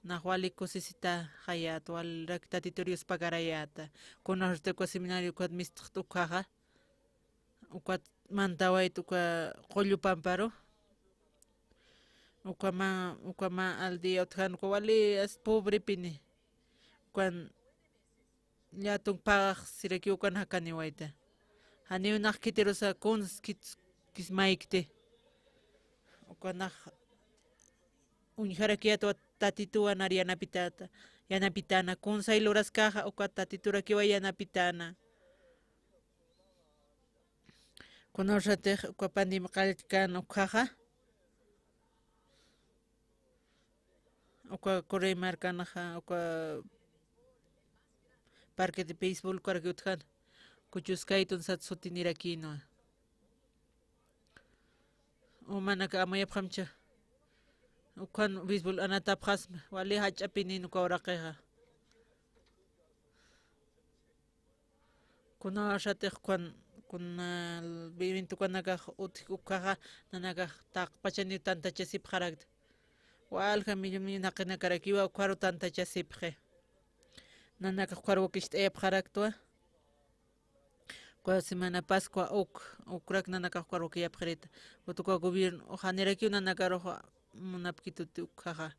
Nax wali kusisitaxayät, walirak Tatitur yuspagarayäta. Kunawsat uka seminario ukat mistxt'ukxaxa, ukat mantawayt uka qullu pamparu. Uka mä, uka mä aldea utjan uka wali as pobrepini. Ukan llätunk pagax siraki ukan jakaniwayta. Janiw nax khitirusa kuns khit-, kis maykti. Uka nax uñjarakiyätwa Tatituwa nar yanapitäta, yanapitäna. Kunsay luraskaxa uka Tatiturakiwa yanapitäna. Kunawsatix uka pandimqallkan ukkhaxa. uka Corey markanxa, uka parque de béisbol ukaraki utjan, Kuchuskaytun sat sutinirakïnwa. Umanaka amuyapxamcha, ukan béisbol anatapxasma, wali jach'apinin uka uraqixa. Kunawsatix kun, kuna eventokanakax utji ukhaxa, nanakax taqpachaniw tantachasipxarakta. Walja millón millón jaqinakarakiwa ukharu tantachasipxi. Nanakax ukharu wakicht'ayapxaraktwa. Uka semana Pascua uk, ukrak nanakax ukharu wakiyapxirita. Uka gobierno janirakiw nanakaruxa munapkituti ukhaxa.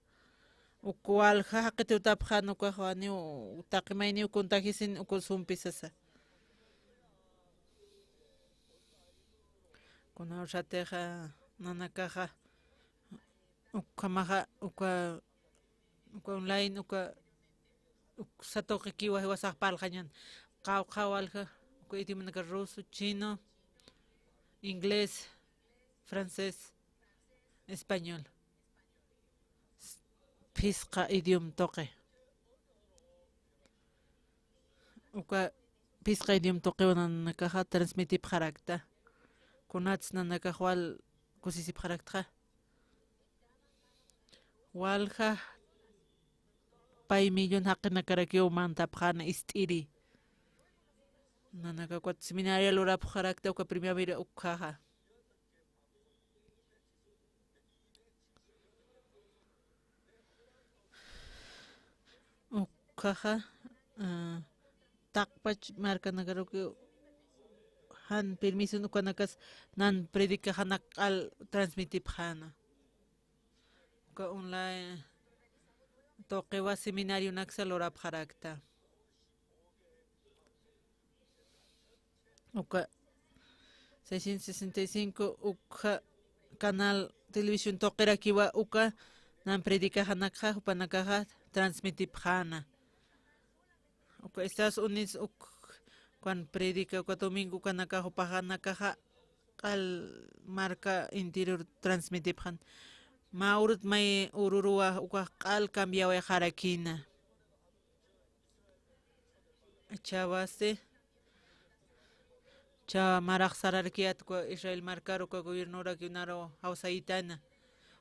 Uk walja jaqitiw utapxän ukax, janiw taqi mayniw contagiasin uka usumpi sasa. Kunawsatixa nanakaxa ukhamaxa uka, uka online uka, uksa tuqikiwa jiwasax parlxañän. Qawqha walja uka idiomanaka ruso, chino, inglés, francés, español. Phisqa idioma tuqi. Uka phisqa idioma tuqiw nanakaxa transmitipxarakta. Kunats nanakax wal kusisipxaraktxa. Walja pay millón jaqinakarakiw mantapxäna ist'iri. Nanakax ukat seminaria lurapxarakta uka primavera ukhaxa. Ukhaxa, ah, taqpach markanakarukiw jan permisun ukanakas nan predicaxanak q'al transmitipxäna. Uka online tuqiwa seminarionaksa lurapxarakta. Uka seiscientos sesenta y cinco ukxa canal televisión tuqirakiwa uka nan predicaxanakxa jupanakaxa transmitipxäna. Uka Estados Unidos uk, ukan predica uka domingo ukanakax jupanakaxa q'al marka interior transmitipxän. Mä urut may ururuwa ukax q'al cambiawayxarakïna. Chawasti, cha marax sararkiyät uka Israel markar uka gobiernorakiw naru jawsayitana.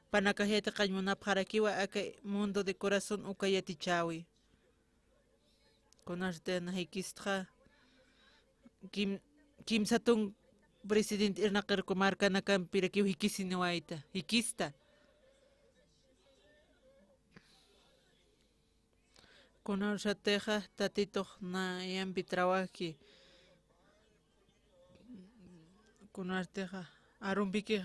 Jupanakax yatiqañ munapxarakiwa aka mundo de corazón uka yatichäwi. Kunasti na jikistxa, kim, kimsa tunk presidente irnaqir uka markanakampirakiw jikisiniwayta, jikista. Kunawsatixa Tatitux nayampi trabajki. Kunawsatixa arumpikix,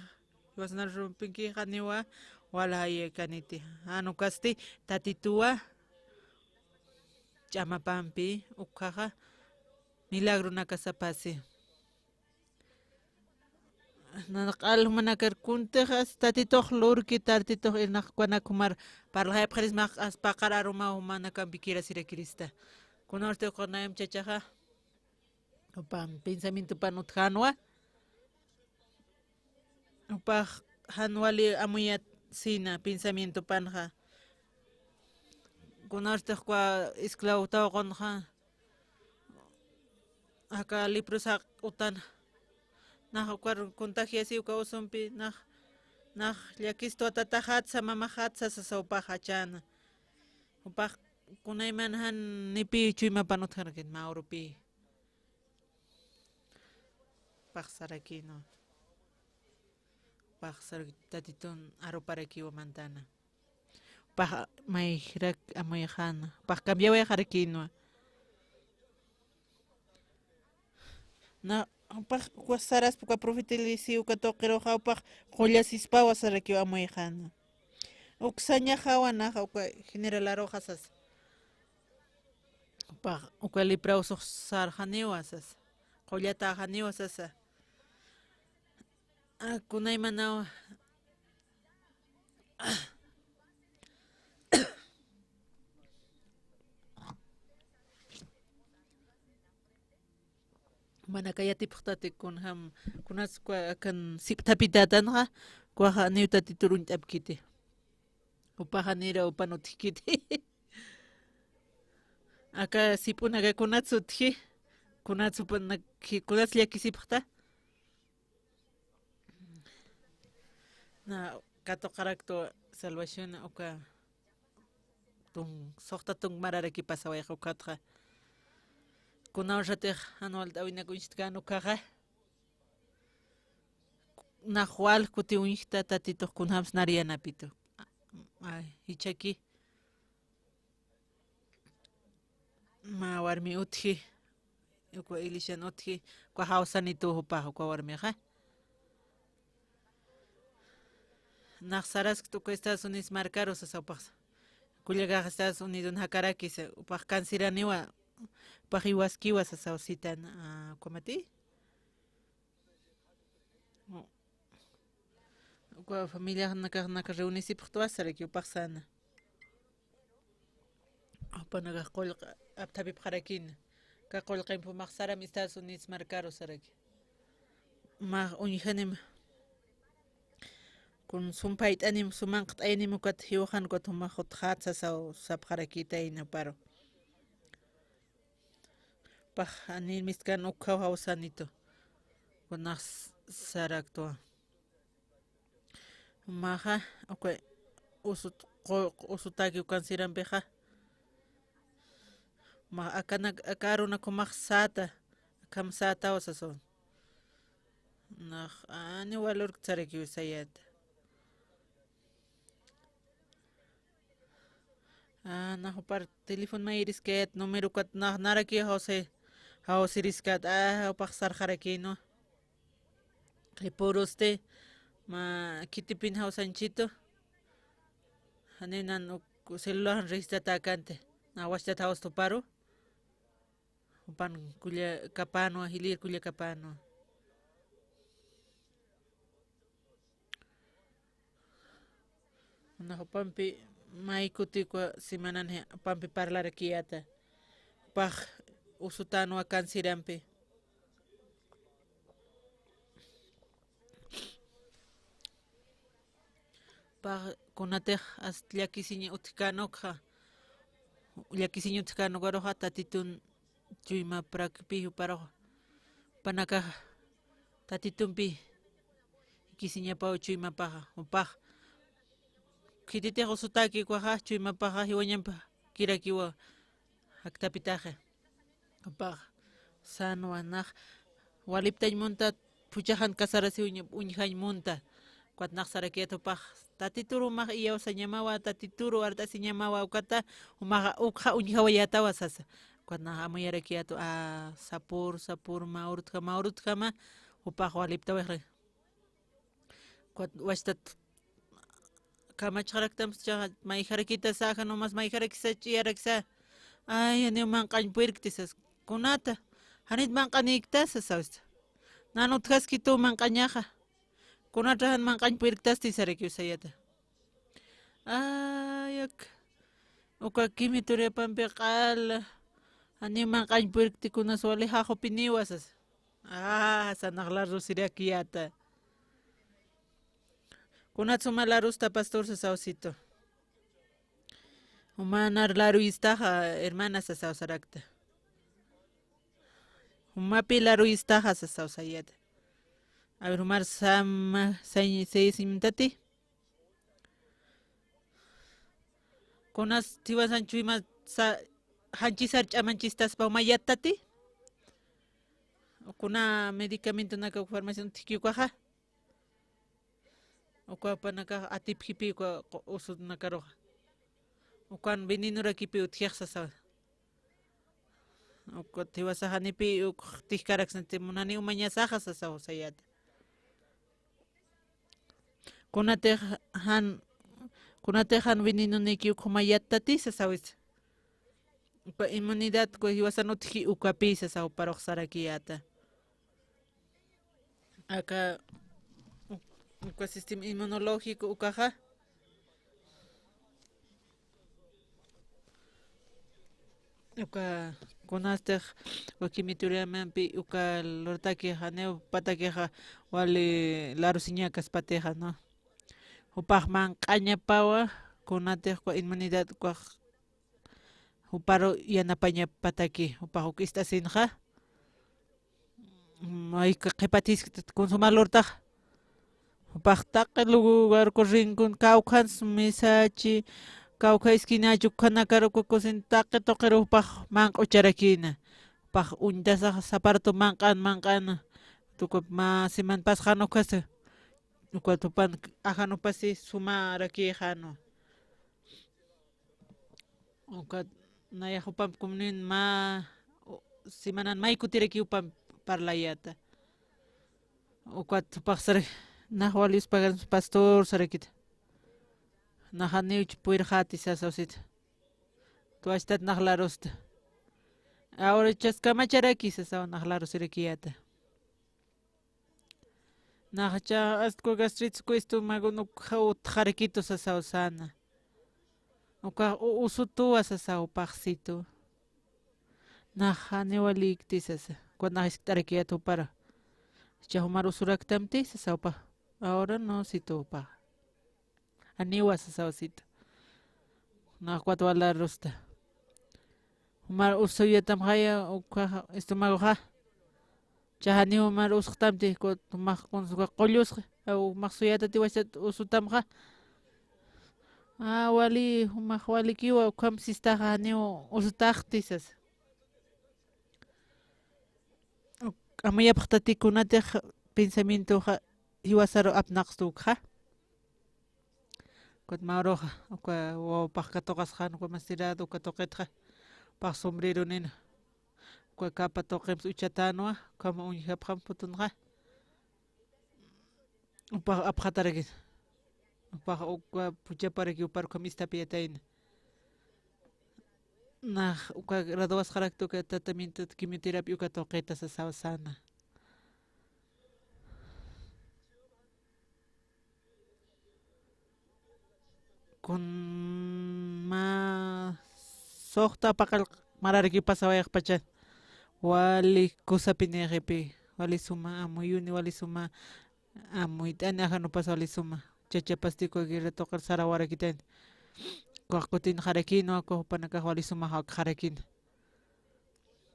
jiwasan arumpikix janiwa waljayakaniti. Jan ukasti Tatituwa ch'amapampi ukhaxa milagronakasapasi. Nanakax q'al jumanakar kuntix Tatitux lurki, Tatitux irnaqanak jumar parlaxayapxirisma, as paqar arumaw jumanakampi kirasirakirista. Kunawsti uka nayamp chachaxa, jupan pensamientopan utjänwa. Jupax jan wali amuyasina pensamientopanxa. Kunawsti uka esclavo tawaqunxa aka leprosa utan, nax ukar contagiasi uka usumpi, nax, nax llakistwa tataxatsa, mamaxatsa sasa jupax jachäna. Jupax kunayman jan nipï chuymapan utjarakit mä urupi. Paxsarakïnwa. Paxsarak Tatitun aruparakiwa mantana. Pax mayjrak amuyxäna. Pax cambiawayxarakïnwa. Na, pax uka saraspa uka profeta Eliseo uka tuqiruxa, pax qullasispawa sarakiw amuyxäna. Uksañaxawa naxa uka generalaruxa sasa. Pax uka leprosux sarxaniwa sasa. Qullatäxaniwa sasa. A, kunaymanaw. Manaka yatipxtati kunjam, kunas kua-, akan sipthapitätanxa, kuaxa niw Tatitur uñt'apkiti. Jupaxa nira jupan utjkiti. Aka sip'unaka kunats utji, kunats jupanaki, kunats llakisipxta. Na katuqaraktu Salvación uka tung, suxta tung mararaki pasawayxa ukatxa. Kuna uñxatix jan walt'äwinak uñstkän ukaxa. Nax wal kuti uñjta Tatitux kunjams nar yanapitu. Ay, jichhaki. Mä warmi utji, uka iglesian utji, uka jawsanitu jupax uka warmixa. Nax saraskta uka Estados Unidos markaru sasa jupax. Kullakax Estados Unidos jakarakisa, jupax canciraniwa, jupax iwaskiwa sasa sitan, ah, ¿cómo ti? Uka familianakax naka reunisipxtwa saraki jupax sana. Jupanakax qullq apthapipxarakina. Aka qullqimpi jumax saram Estados Unidos markaru saraki. Mä uñjanim kun sumpayt'anim, sumanqt'ayanim ukat jiwxan ukat jumax utjät sasaw sapxarakitayna juparu. Pax, anir mistkan ukhaw jawsanitu. Kunax saraktwa. Maxa, uka usut, qu-, usutaki ukan sirampixa. Max, akanak, aka arunak umax säta, akham sätawa sasaw. Nax, ani valorkt sarakiw sayäta. Ah, nax jupar teléfono mayiriskayät, número ukat nax naraki jawsi, jawsiriskäta, ah, jupax sarxarakïnwa. Qhipurusti, mä khitipin jawsañchitu. Janiw nan uk celular registratäkänti. Nax wachtat jawsta juparu. Jupan kullakapänwa, jilïr kullakapänwa. Jana jupampi may kuti uka semanan jupampi parlarakiyäta. Jupax usutänwa cancerampi. Jupax kunatix ast llakisiñ utjkän ukxa, llakisiñ utjkän ukaruxa Tatitun chuymaparakpi juparuxa. Jupanakax Tatitumpi jikisiñapaw chuymapaxa, jupax. Khititix usutäki ukaxa, chuymapaxa jiwañampakirakiwa jaktapitaxa. Jupax sänwa nax waliptañ munta, phuchhaxan casarasiw uñ-, uñjañ munta. Ukat nax sarakiyät jupax, Tatituru jumax iyawsañamawa, Tatituru art'asiñamawa, ukata jumaxa ukxa uñjawayätawa sasa. Ukat nax amuyarakiyätwa, a, sapür, sapür, mä urutjama, mä urutjama, jupax waliptawayxi. Ukat wachtat kamachxaraktamsa, mayjarakitasa, jan umas mayjarakisa, ch'iyarakisa. Ay, janiw manq'añ purirkti sas. Kunata, janit manq'anïkta sasawista. Nan utjaskitu manq'añaxa. Kunatra jan manq'añ purirktasti sarakiw sayäta. Ay, ak-, uka quimioterapampi q'ala, janiw manq'añ purirkti, kunas wali jaxupiniwa sasa. Ah, sanax larusirakiyäta. Kunat suma larusta, pastor, sasaw situ. Juma nar laruyistaxa, hermana, sasaw sarakta. Jumapi laruyistaxa, sasaw sayäta. A ver, jumar sama, say-, sayasiñtati. Kunas jiwasan chuyma sa-, janchisar ch'amanchistaspa jumayattati. Kuna medicamentonaka farmacian utjki ukaxa. Uka jupanakax atipjipi uka qu-, usunakaruxa. Ukan venenorakipi utjix sasaw. Uka jiwasa janipi uk tijkaraksnati, munani umañasaxa sasaw sayäta. Kunatix jan, kunatix jan venenonïki uk jumayattati sasawis. Uka inmunidad, uka jiwasan utji ukapi sasaw juparux sarakiyäta. Aka, uka sistema inmunológico ukaxa. Uka kunastix, uka quimioterapampi uka lurtaki janiw patakixa wali larusiñakaspatixa, ¿no? Jupax manq'añapawa, kunatix uka inmunidad ukax juparu yanapañapataki, jupax uk ist'asinxa. Mayka qhipatiskt kunsuma lurtax. Jupax taqi lugarku rinkun, kawkhans misachi, kawkha esquinachi, ukhanakar uka kusin taqi tuqiru jupax manq'ucharakïna. Jupax uñtasax sapartu manq'an, manq'an. Tukup mä siman pasxan ukhasa. Ukat jupan ajanupasi sumarakïxänwa. Ukat nayax jupamp kumnin mä, u-, simanan may kutiraki jupamp parlayäta. Ukat jupax sara, nax wali uspagan pastor sarakita. Nax janiw chupwirxäti sasa usita. Tuwachtat nax larusta. Ahora chaskamacharaki sasaw nax larusirakiyäta. Naxcha astku gastritis ku estómago nuk utxarakitu sasaw säna. Ukax u-, usutuwa sasaw paxsitu. Nax janiw walïkti sasa. Ukat nax jiskt'arakiyät jupara. Cha jumar usuraktamti sasaw pax. Ahora no situ pax. Janiwa sasaw situ. Nax ukat wal larusta. Jumar usuyätamxaya ukax estomagoxa. Cha janiw jumar usxtamti, ukat jumax kuns uka qullusxi, aw, jumax suyätati wachat usutamxa. A, wali, jumax walikiwa, ukham sistaxa janiw usutaxti sasa. Uk, amuyapxtati kunatix pensamientoxa jiwasaru apnaqstu ukxa. Ukat mä uruxa, uka wawapax katuqasxän, uka masterado, uka tuqitxa, pax sombreronina. Uka capa tuqimps uchatänwa, ukham uñjapxam putunxa. Jupax apxatarakit. Jupax uka puchaparaki, jupar ukham istapiyatayna. Nax uka graduasxarakta uka tratamiento quimioterapia uka tuqita sasaw säna. Kun mä suxta paqallq mararaki pasawayxpacha, wali kusapinïxipi, wali suma amuyuni, wali suma amuyt'ani, ajanupas wali suma. Chachapasti uka guerra tuqir sarawarakitayna. Ukax kutinxarakïnwa, ukax jupanakax wali sumax akxarakïna.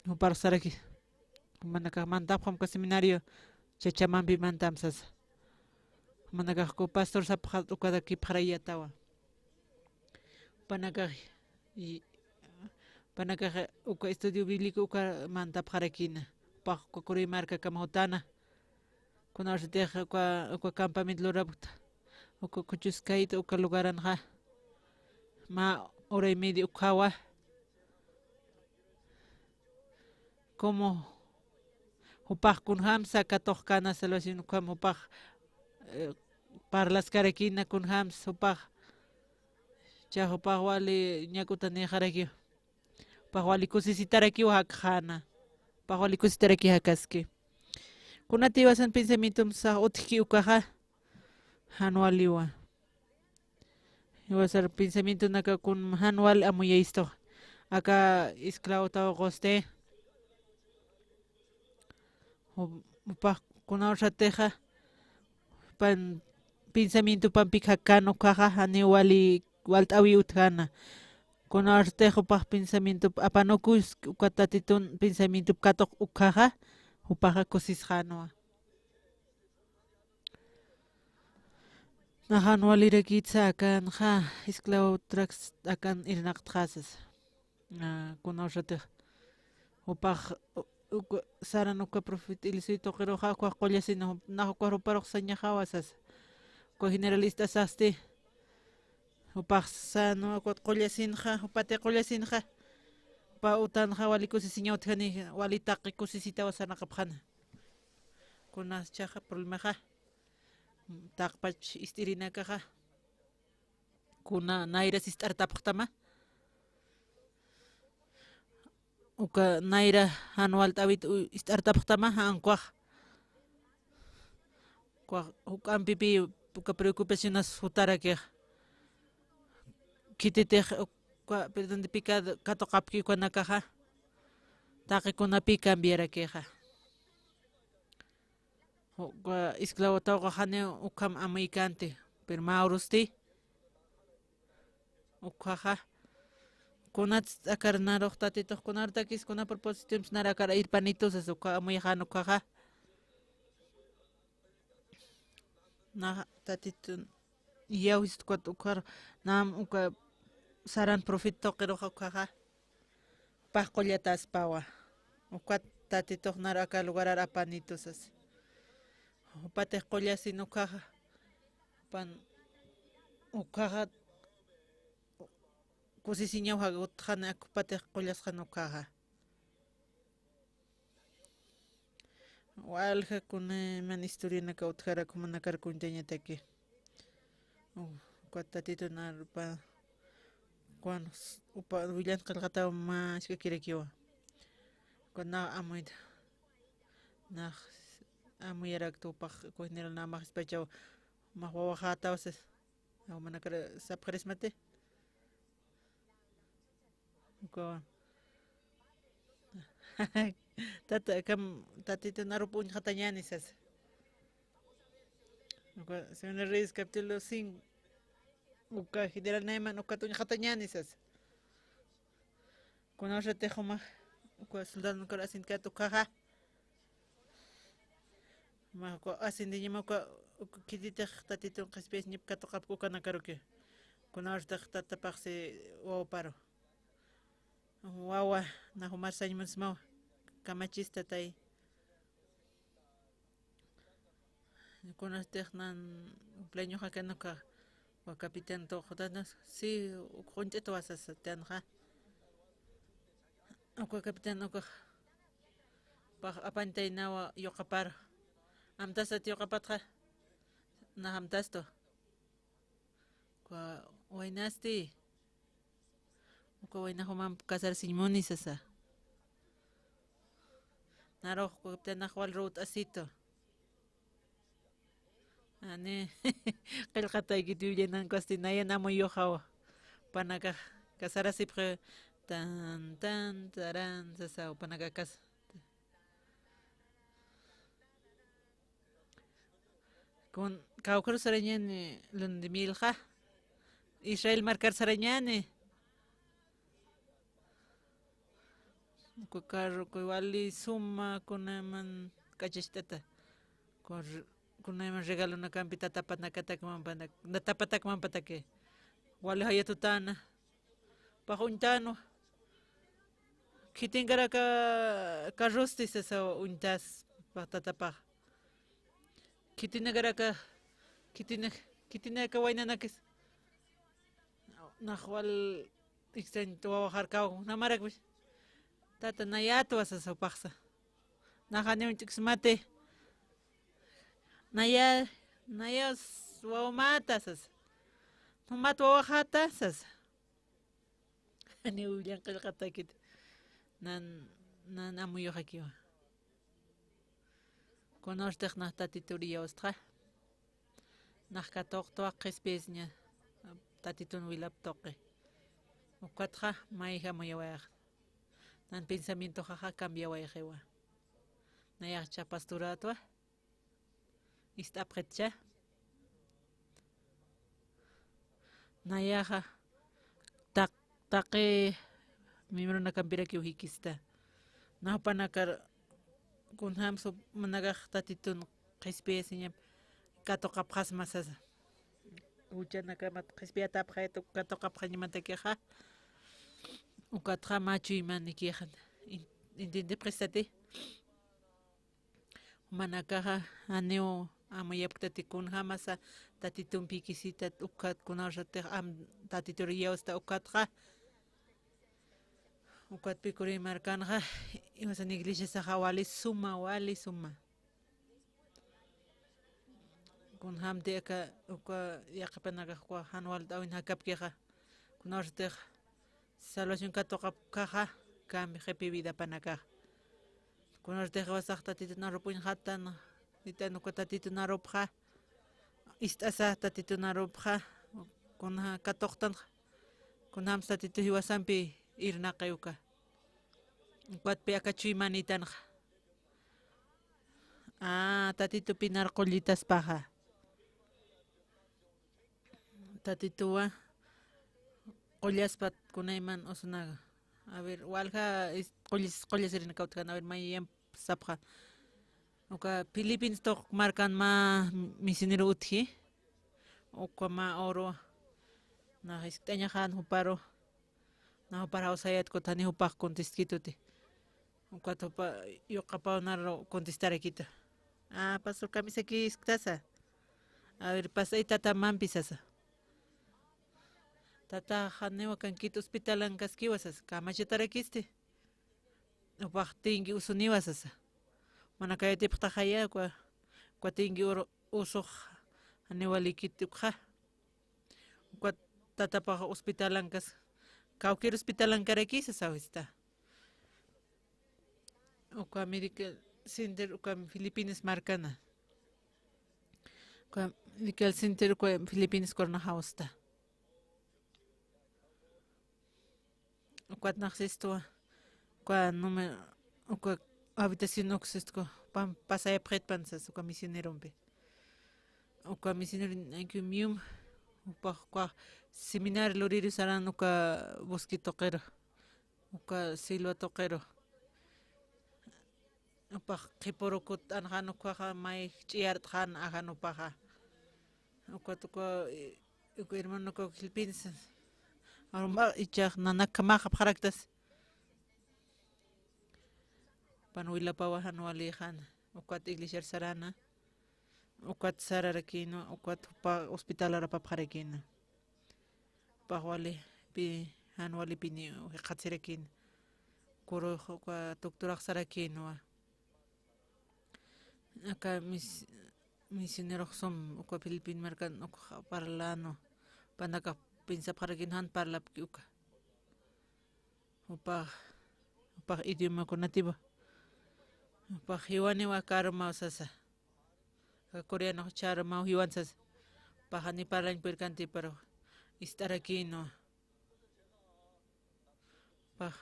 Jupar saraki. Jumanakax mantapxam uka seminario, chachamampi mantam sasa. Jumanakax uka pastor sapxat ukata kipxarayatawa. Jupanakax, y, jupanakax uka estudio bíblico uka mantapxarakïna. Jupax uka Kuray markakama jutana. Kuna ursatix uka, uka campamento lurapkta. Uka Kuchuskayta uka lugaranxa. Mä hora y media ukhawa. Como jupax kunjamsa katuqkana salvación ukham jupax, eh, parlaskarakina kunjamsa jupax. Cha jupax wali ñak'utanïxarakiw. Jupax wali kusisitarakiw jakxäna. Jupax wali kusisitarakiw jakaski. Kunatiw jiwasan pensamientomsa utjki ukaxa, jan waliwa. Jiwasar pensamientonaka kun jan wal amuyaystu. Aka esclavo tawqusti. Ju-, jupax kuna ursatixa, pan, pensamientopampik jakän ukaxa, janiw wali walt'äwi utjäna. Kuna ursatix jupax pensamientop apanukus, uka Tatitun pensamientop katuq ukkhaxa, jupaxa kusisxänwa. Nax jan walirakitsa akanxa, esclavo traks akan irnaqtxa sasa. A, kuna ursatix. Jupax, u-, uka, saran uka profeta Eliseo tuqiruxa, ukax qullasina, nax ukax juparux sañaxawa sasa. Uka general ist'asasti. Jupax sänwa, ukat qullasinxa, jupati qullasinxa. Jupa utanxa wali kusisiñaw utjani, wali taqi kusisitawa sarnaqapxäna. Kunas chaxa problemaxa, taqpach ist'irinakaxa, kuna nayra sist'artapxtama. Uka nayra jan walt'äwit u-, ist'artapxtama, jan ukax. Ukax, juk'ampipï uka preocupacionas jutarakix. Khititix uka perdón de pecado katuqapki ukanakaxa. Taqi kunapï cambiarakixa. Uka esclavo tawquxa janiw ukham amuykänti, pero mä urusti. ukhaxa. Kunats akar narux Tatitux, kunarutakis kuna propósitomps nar akar irpanitu sas ukha amuyxan ukhaxa. Nax Tatitun iyawsist ukat ukhar, nam uka saran profeta tuqiruxa ukhaxa. Pax qullataspawa. Ukat Tatitux nar aka lugarar apanitu sas. Jupatix qullasin ukhaxa. Jupan ukhaxa kusisiñaw jagutxan ak jupatix qullasxan ukhaxa. Walja kuna man historianaka utjarak jumanakar kuntañataki. Ukat Tatitun arpa, kuan upa willan qillqataw mä askakirakiwa. Kuan nax amuyta. Nax amuyarakta upax, kuan general namax ispachaw, max wawaxataw sas. Aw manakar sapxirismati. Uka. Tata, kam, Tatitun arup uñxatañäni sasa. Uka, Segunda Reyes capítulo cinco. Uka, general Naamán ukat uñxatañäni sasa. Kunawsatix jumax, uka soldadonakar asintkat ukhaxa. Mä uka asintiñama uka, uka khititix Tatitun qhispiyañap katuqapki ukanakaruki. Kunawsatix tatapax si wawaparu. Wawa, nax jumar sañ munsmaw, kamachis tatay. Kunastix nan cumpleaños akan uka, uka capitán tuqutana, si, uk quñt'it wasas tanxa. Uka capitán ukax, pax apañtaynawa yuqapar. Amtasat yuqapatxa, nax amtastu. Uka waynasti. Uka wayna jumamp casarsiñ muni sasa. Narux uka capitanax wal ruwt'asitu. Ani, qillqataykit, yuyaynankasti nayan amuyuxawa. Panakax casarasipxi tan, tan, taran, sasaw, panakakas. Kun, kawkharu sarañäni, Lundimilxa. Israel markar sarañäni. Uka carro, uka wali suma, kunayman k'achacht'ata. Uka r-, kunayman regalonakampi tatapanakatakmanpanak-, tatapatakmanpataki. Wali jayatutäna. Pax uñtänwa. Khitinkaraka carrosti sasaw uñtas, pax tatapax. Khitinakaraka, khitina-, khitinaka waynanakis. Nax wal Iksañ wawaxarkaw, namarakpis. Tata, nayat wasas jupaxsa. Naxaniw uñt'ksmati. Naya, nayas wawamata sas. Numat wawaxata sas. Janiw willan qillqatakit. Nan, nan amuyuxakiwa. Kunawstix nax Tatitur iyawstxa. Nax katuqtwa qhispiyasiña, Tatitun wilap tuqi. Ukatxa mayja amuyawayxa. Nan pensamientoxaxa cambiawayxiwa. Nayaxcha pastorätwa. Ist'apxitcha. Nayaxa taq-, taqi miembronakampirakiw jikista. Nax jupanakar kunjams jumanakax Tatitun qhispiyasiñap katuqapxasma sasa. Juchanakamat qhispiyatapxayat katuqapxañamatakixa. Ukatxa mä chuymanikixan. In-, entiendipxistati. Jumanakaxa janiw amuyapktati kunjamasa Tatitump jikisitat ukat kunawsatix am Tatitur iyawsta ukatxa. Ukat Picuré markanxa, iwasan iglesiasaxa wali suma, wali suma. Kunjamti aka, uka yaqhipanakax uka jan walt'äwin jakapkixa. Kunawsatix salvación katuqapkaxa, cambio qhipi vidapanakax. Kunawsatix jiwasax Tatitun arup uñxatan, nit'an uka Tatitun arupxa, ist'asa Tatitun arupxa, kuna katuqtanxa, kunjams Tatitu jiwasampi irnaqi uka. Ukatpi aka chuymanïtanxa. Ah, Tatitupi nar qullitaspaxa. Tatituwa qullaspat kunayman usunaga. A ver, walja is-, qullis-, qullisirinakawtkan, a ver, mayamp sapxa. Uka Philippines tuq markan mä misionero utji. Uka mä oro. Nax jiskt'añaxan juparu. Nax jupar jawsayat kutani jupax contestkituti. Ukat jupa yuqapawnaru contestarakitu. Ah, pastor, kamisaki jisktasa. A ver, pasay tata mampi sasa. Tata, janiwa kankit hospitalankaskiwa sasa. Kamachatarakisti. Upax tinki usuniwa sasa. Mana kayatipxtaxaya, uka, uka tinki ur-, usux janiwa likit ukxa. Uka tatapax hospitalankas, kawkir hospitalankarakisa sawista. Uka Medical Center, uka Philippines markana. Uka Medical Center, uka Philippines kurna jawsta. Ukat naxsistwa, uka número, uka habitación uksistku, pam-, pasayapxitpan sas, uka misionerompi. Uka misionero ñanki mium, upax uka seminario luriru saran uka bosque tuqiru, uka selva tuqiru. Upax qhipurukut anxan ukhaxa may ch'iyartxan ajan upaxa. Ukat uka, eh, uka hermano uka Filipinas. Arumba ichax nanakamax apxaraktas. Pan wilapawa jan walixan. Ukat iglesiar sarana. Ukat sararakïnwa, ukat jupa hospitalar apapxarakïna. Jupax walipi, jan walipini jikxatsirakïna. Kurux uka doctorax sarakïnwa. Aka mis-, misionerux sum, uka Filipin markan ukxa parlanwa. Panakax piensapxarakïn jan parlapki uka. Jupax, jupax idioma kunatiwa. Jupax jiwaniwa karumaw sasa. Aka coreano charumaw jiwan sasa. Jupax jani parlañ purkanti, pero ist'arakïnwa. Jupax.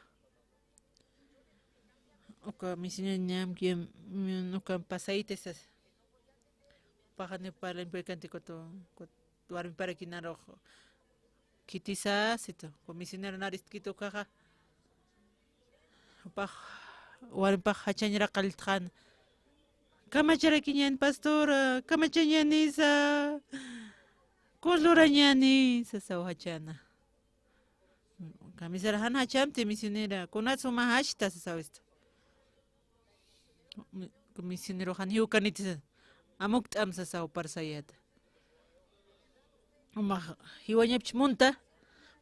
Uka misioner ñam kiyam, uka pasayta sasa. Jupax jani parlañ purkanti kutu, kut-, warmiparakïnarux. Khitisa, situ, uka misionero nar ist'kit ukaxa. Jupax, warmipax jachañaraq qalltxan. Kamacharakiñän, pastora, kamachañänisa. Kuslurañäni, sasaw jachäna. Kamisar jan jachamti misionera, kunat suma jachta, sasawistu. Mi-, misionero jan jiwkaniti sasa, amukt'am sasa jupar sayata. Umax jiwañapch munta,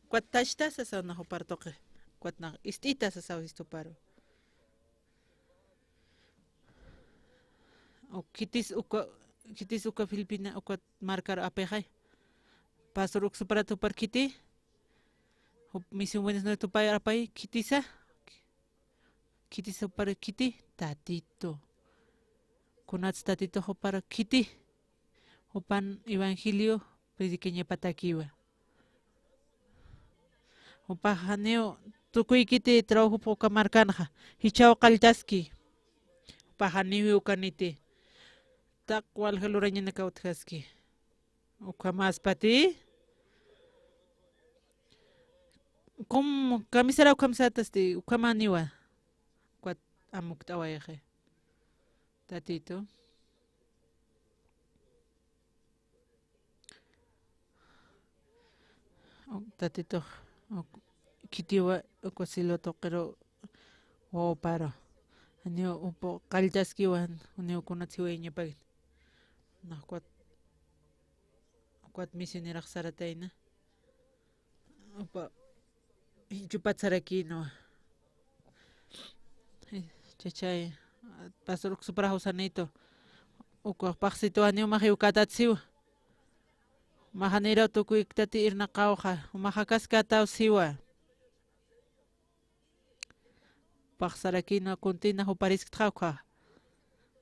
ukat tachta sasa nax jupar tuqi, ukat nax ist'ita sasa jupar. Uk khitis uka, khitis uka Filipina, ukat markar apixay. Pastor uk suparat jupar khiti, jup misión Buenos Aires tupay apay, khitisa. Khitisa jupar khiti, Tatitu. Kunats Tatitu jupar khiti. Jupan evangelio predicañapatakiwa. Jupax janiw tukuykiti trabajopi uka markanxa. Jichhaw qalltaski. Jupax janiw jiwkaniti. Taq walja lurañanakaw utjaski. Ukhamäspati. Kum, kamisara ukhamsatasti, ukhamaniwa. Ukat amukt'awayxi. Tatitu. Uk Tatitux, uk khitiwa, uka cielo tuqiru wawaparu. Janiw jupa qalltaskiwa, janiw kunats jiwayañapakit. Nax ukat, ukat misionerax saratayna. Jupa, jichhupat sarakïnwa. Chachay, pastor uk supar jawsanitu. Ukax paxsitu janiw umax jiwkätat siwa. Umax janiraw tukuyktati irnaqawxa, umax jakaskätaw siwa. Paxsarakïnwa, kuntina juparisktxa ukxa.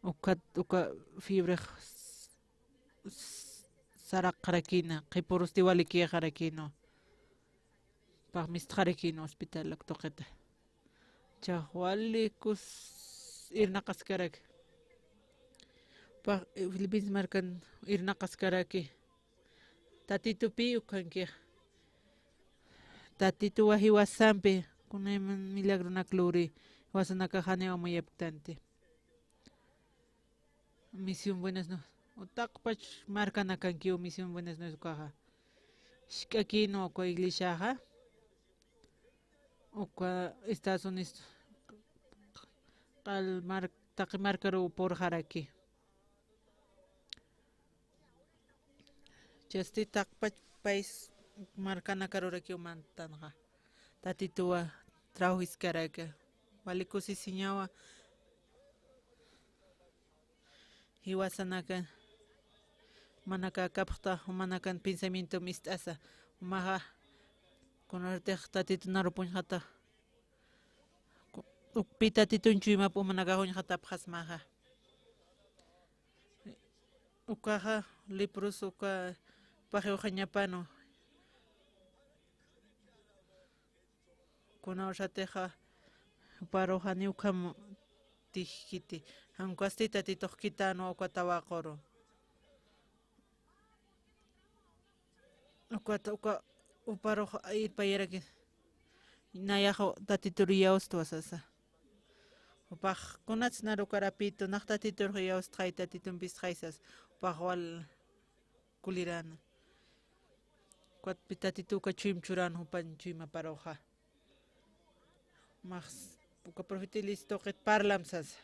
Ukat, uka fiebrix s-, s-, saraqxarakïna, qhipurusti walikïxarakïnwa. Pax mistxarakïnwa hospital uk tuqita. Chax wali kus irnaqaskaraki. Pax, eh, Philippines markan irnaqaskaraki. Tatitupï ukhankix. Tatituwa jiwasampi, kunayman milagronak luri, jiwasanakax janiw amuyapktanti. Misión Buenas Nuevas, taqpach markanakankiw Misión Buenas Nuevas ukaxa. Jisk'akinwa uka iglesiaxa, uka Estados Unidos q'al mar-, taqi markaruw purxaraki. Chasti taqpach país markanakarurakiw mantanxa. Tatituwa trabajo jiskaraka. Wali kusisiñawa. Jiwasanaka, jumanaka kapxta, jumanakan pensamiento mist'asa. Jumaxa, kunartix Tatitun arupuñxata. Ku-, ukpi Tatitun chuymap jumanakax uñxatapxasmaxa. Ukaxa, leproso uka paxiwxañapanu. Kuna ursatixa, juparuxa ni ukham tijkiti. Jan ukasti Tatitux kitänwa uka tawaquru. Ukat, uka, juparux irpayaraki. Nayax Tatitur iyawstwa sasa. Jupax, kunats naru karapitu, nax Tatitur iyawstxay, Tatitun pistxay sasa. Jupax wal kulirana. Ukat pi Tatitu uka chuym churan jupan chuymaparuxa. Max, uka profeta Eliseo tuqit parlam sasa.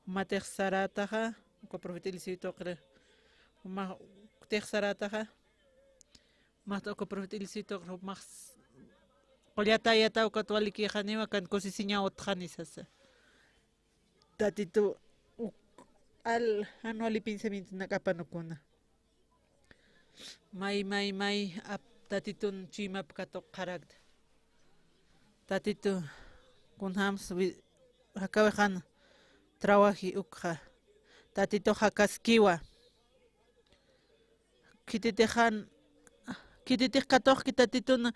Jumatix sarataxa, uka profeta Eliseo tuqir. Jumatix sarataxa, max uka profeta Eliseo tuqir, max qullatayata ukat walikixaniwa kan kusisiñaw utxani sasa. Tatitu uk-, al, jan wali pensamientonak apanukuna. May, may, may, ap-, Tatitun chuymap katuqxarakta. Tatitu, kunjams wi-, jakawixan trawaji ukxa. Tatitux jakaskiwa. Khititix jan, khititix katuqki Tatitun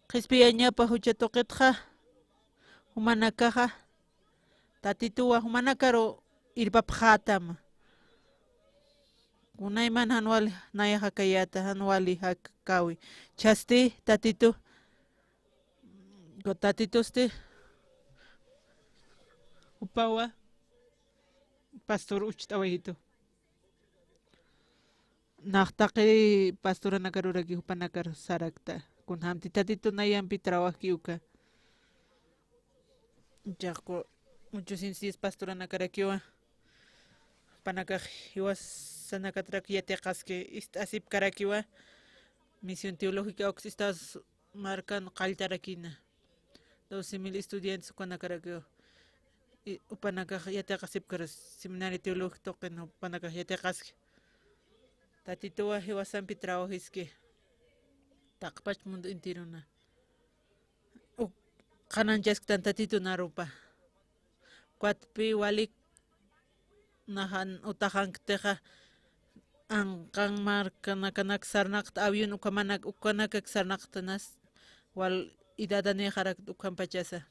qhispiyañapa jucha tuqitxa, jumanakaxa, Tatituwa jumanakaru irpapxätam. Kunayman jan wali nayax jakayäta, jan wali jakawi. Chhasti, Tatitu, Tatitusti, jupawa, pastor ucht'awayitu. Nax taqi pastoranakaruraki jupanakar sarakta. Kunjamti Tatitu nayampi trabajki uka. Chaqku ochocientos diez pastoranakarakiwa. Jupanakax jiwasanakatrak yatiqaski ist'asipkarakiwa. Misión Teológica Oaks Estados markan qalltarakina. Doce mil estudiantes ukanakarakiw. I upanakax yatiqasipkaru seminario teológico tuqin upanakax yatiqaski. Tatituwa jiwasampi trabajiski. Taqpach mundo enterona. Uk qhanañchasktan Tatitun arupa. Ukatpi walik najan utaxanktixa, anqan markanakanak sarnaqta, avión ukhamanak, ukanakak sarnaqta nas, wal idadanixarak ukhampachasa.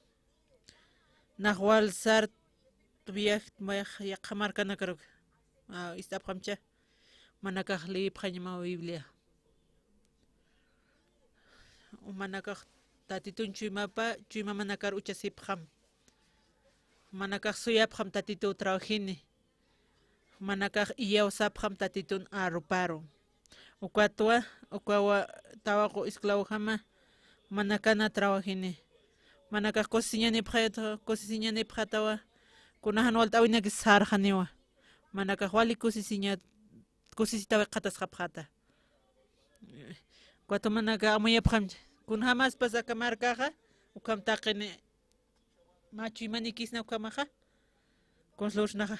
Nax wal sart viajt mayax yaqha markanakaruk, a, ist'apxamcha, manakax leepxañama Biblia. Umanakax Tatitun chuymapa, chuymamanakar uchasipxam. Umanakax suyapxam Tatituw trabajini. Umanakax iyawsapxam Tatitun aruparu. Ukatwa, ukawa tawaqu esclavojama, umanakana trabajini. Umanakax kusisiñanipxayat, kusisiñanipxatawa, kuna jan walt'awinakis sarxaniwa. Umanakax wali kusisiñat, kusisitawi qhatasxapxata. Ukat umanaka amuyapxamcha. Kunjamaspas aka markaxa, ukham taqini, mä chuymanikisna ukhamaxa, kunsa lursnaxa.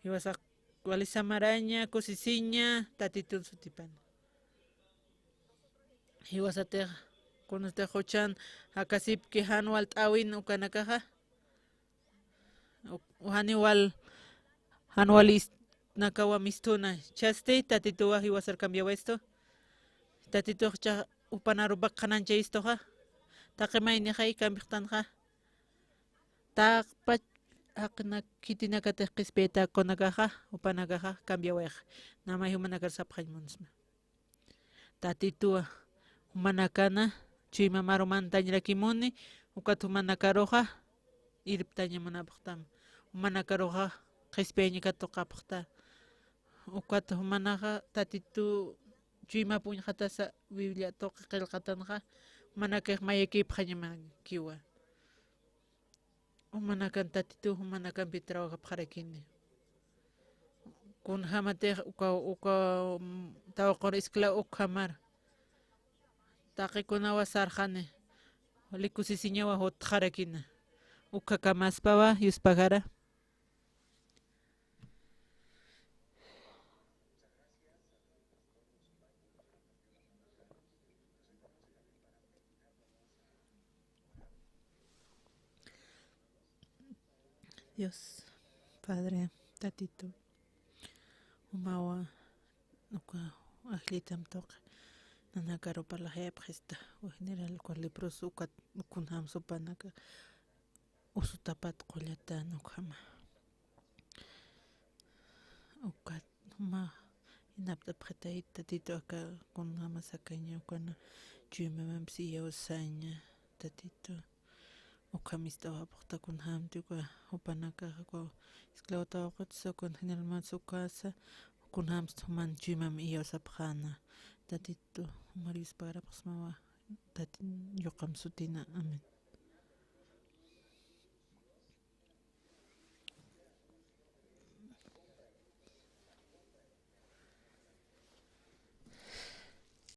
Jiwasax wali samaraña, kusisiña, Tatitun sutipan. Jiwasatix, kunatix juchan jakasipki jan walt'awin ukanakaxa. Uk-, jani wal, jan wali is-, nakawa misthuna. Chhasti, Tatituwa jiwasar cambiawayistu. Tatitux cha-, jupan arupak qhanañchayistuxa. Taqi maynixay cambiaxtanxa. Taqpach jaqina khitinakatix qhispiyaytäkunakaxa, jupanakaxa cambiawayxa. Namay jumanakar sapxañ munsma. Tatituwa, jumanakana chuymamaru mantañrakimuni, ukat jumanakaruxa irptaña munapxtam. Jumanakaruxa qhispiyaña katuqapxta. Ukat jumanaxa Tatitu chuymap uñxatasa Biblia tuqi qillqatanxa, jumanakix mayakipxañamakiwa. Jumanakan Tatitu, jumanakampi trabajapxarakini. Kunjamatix uka, uka, mm, tawqur iskla ukhamar. Taqikunawa sarxani. Likusisiñawa jutxarakina. Ukhakamaspawa yuspagara. Dios, Padre, Tatitu, jumawa, uka ajllitam tuqi nanakaru parlaxayapxista, wa general, uka leproso, ukat kunjams jupanaka usutapat qullatan ukhama. Ukat juma inapt'apxitayta Tatitu, aka kunjama sakaña, ukana chuymamampis iyawsaña Tatitu. Ukham ist'awapxta kunjamti uka jupanakaxa, uka esclavo tawaqutsa, ukan generalmats ukasa, kunjamsa juman chuymam iyawsapxäna Tatitu, jumar yuspagarapxsmawa Tatin yuqam sutina. Amén.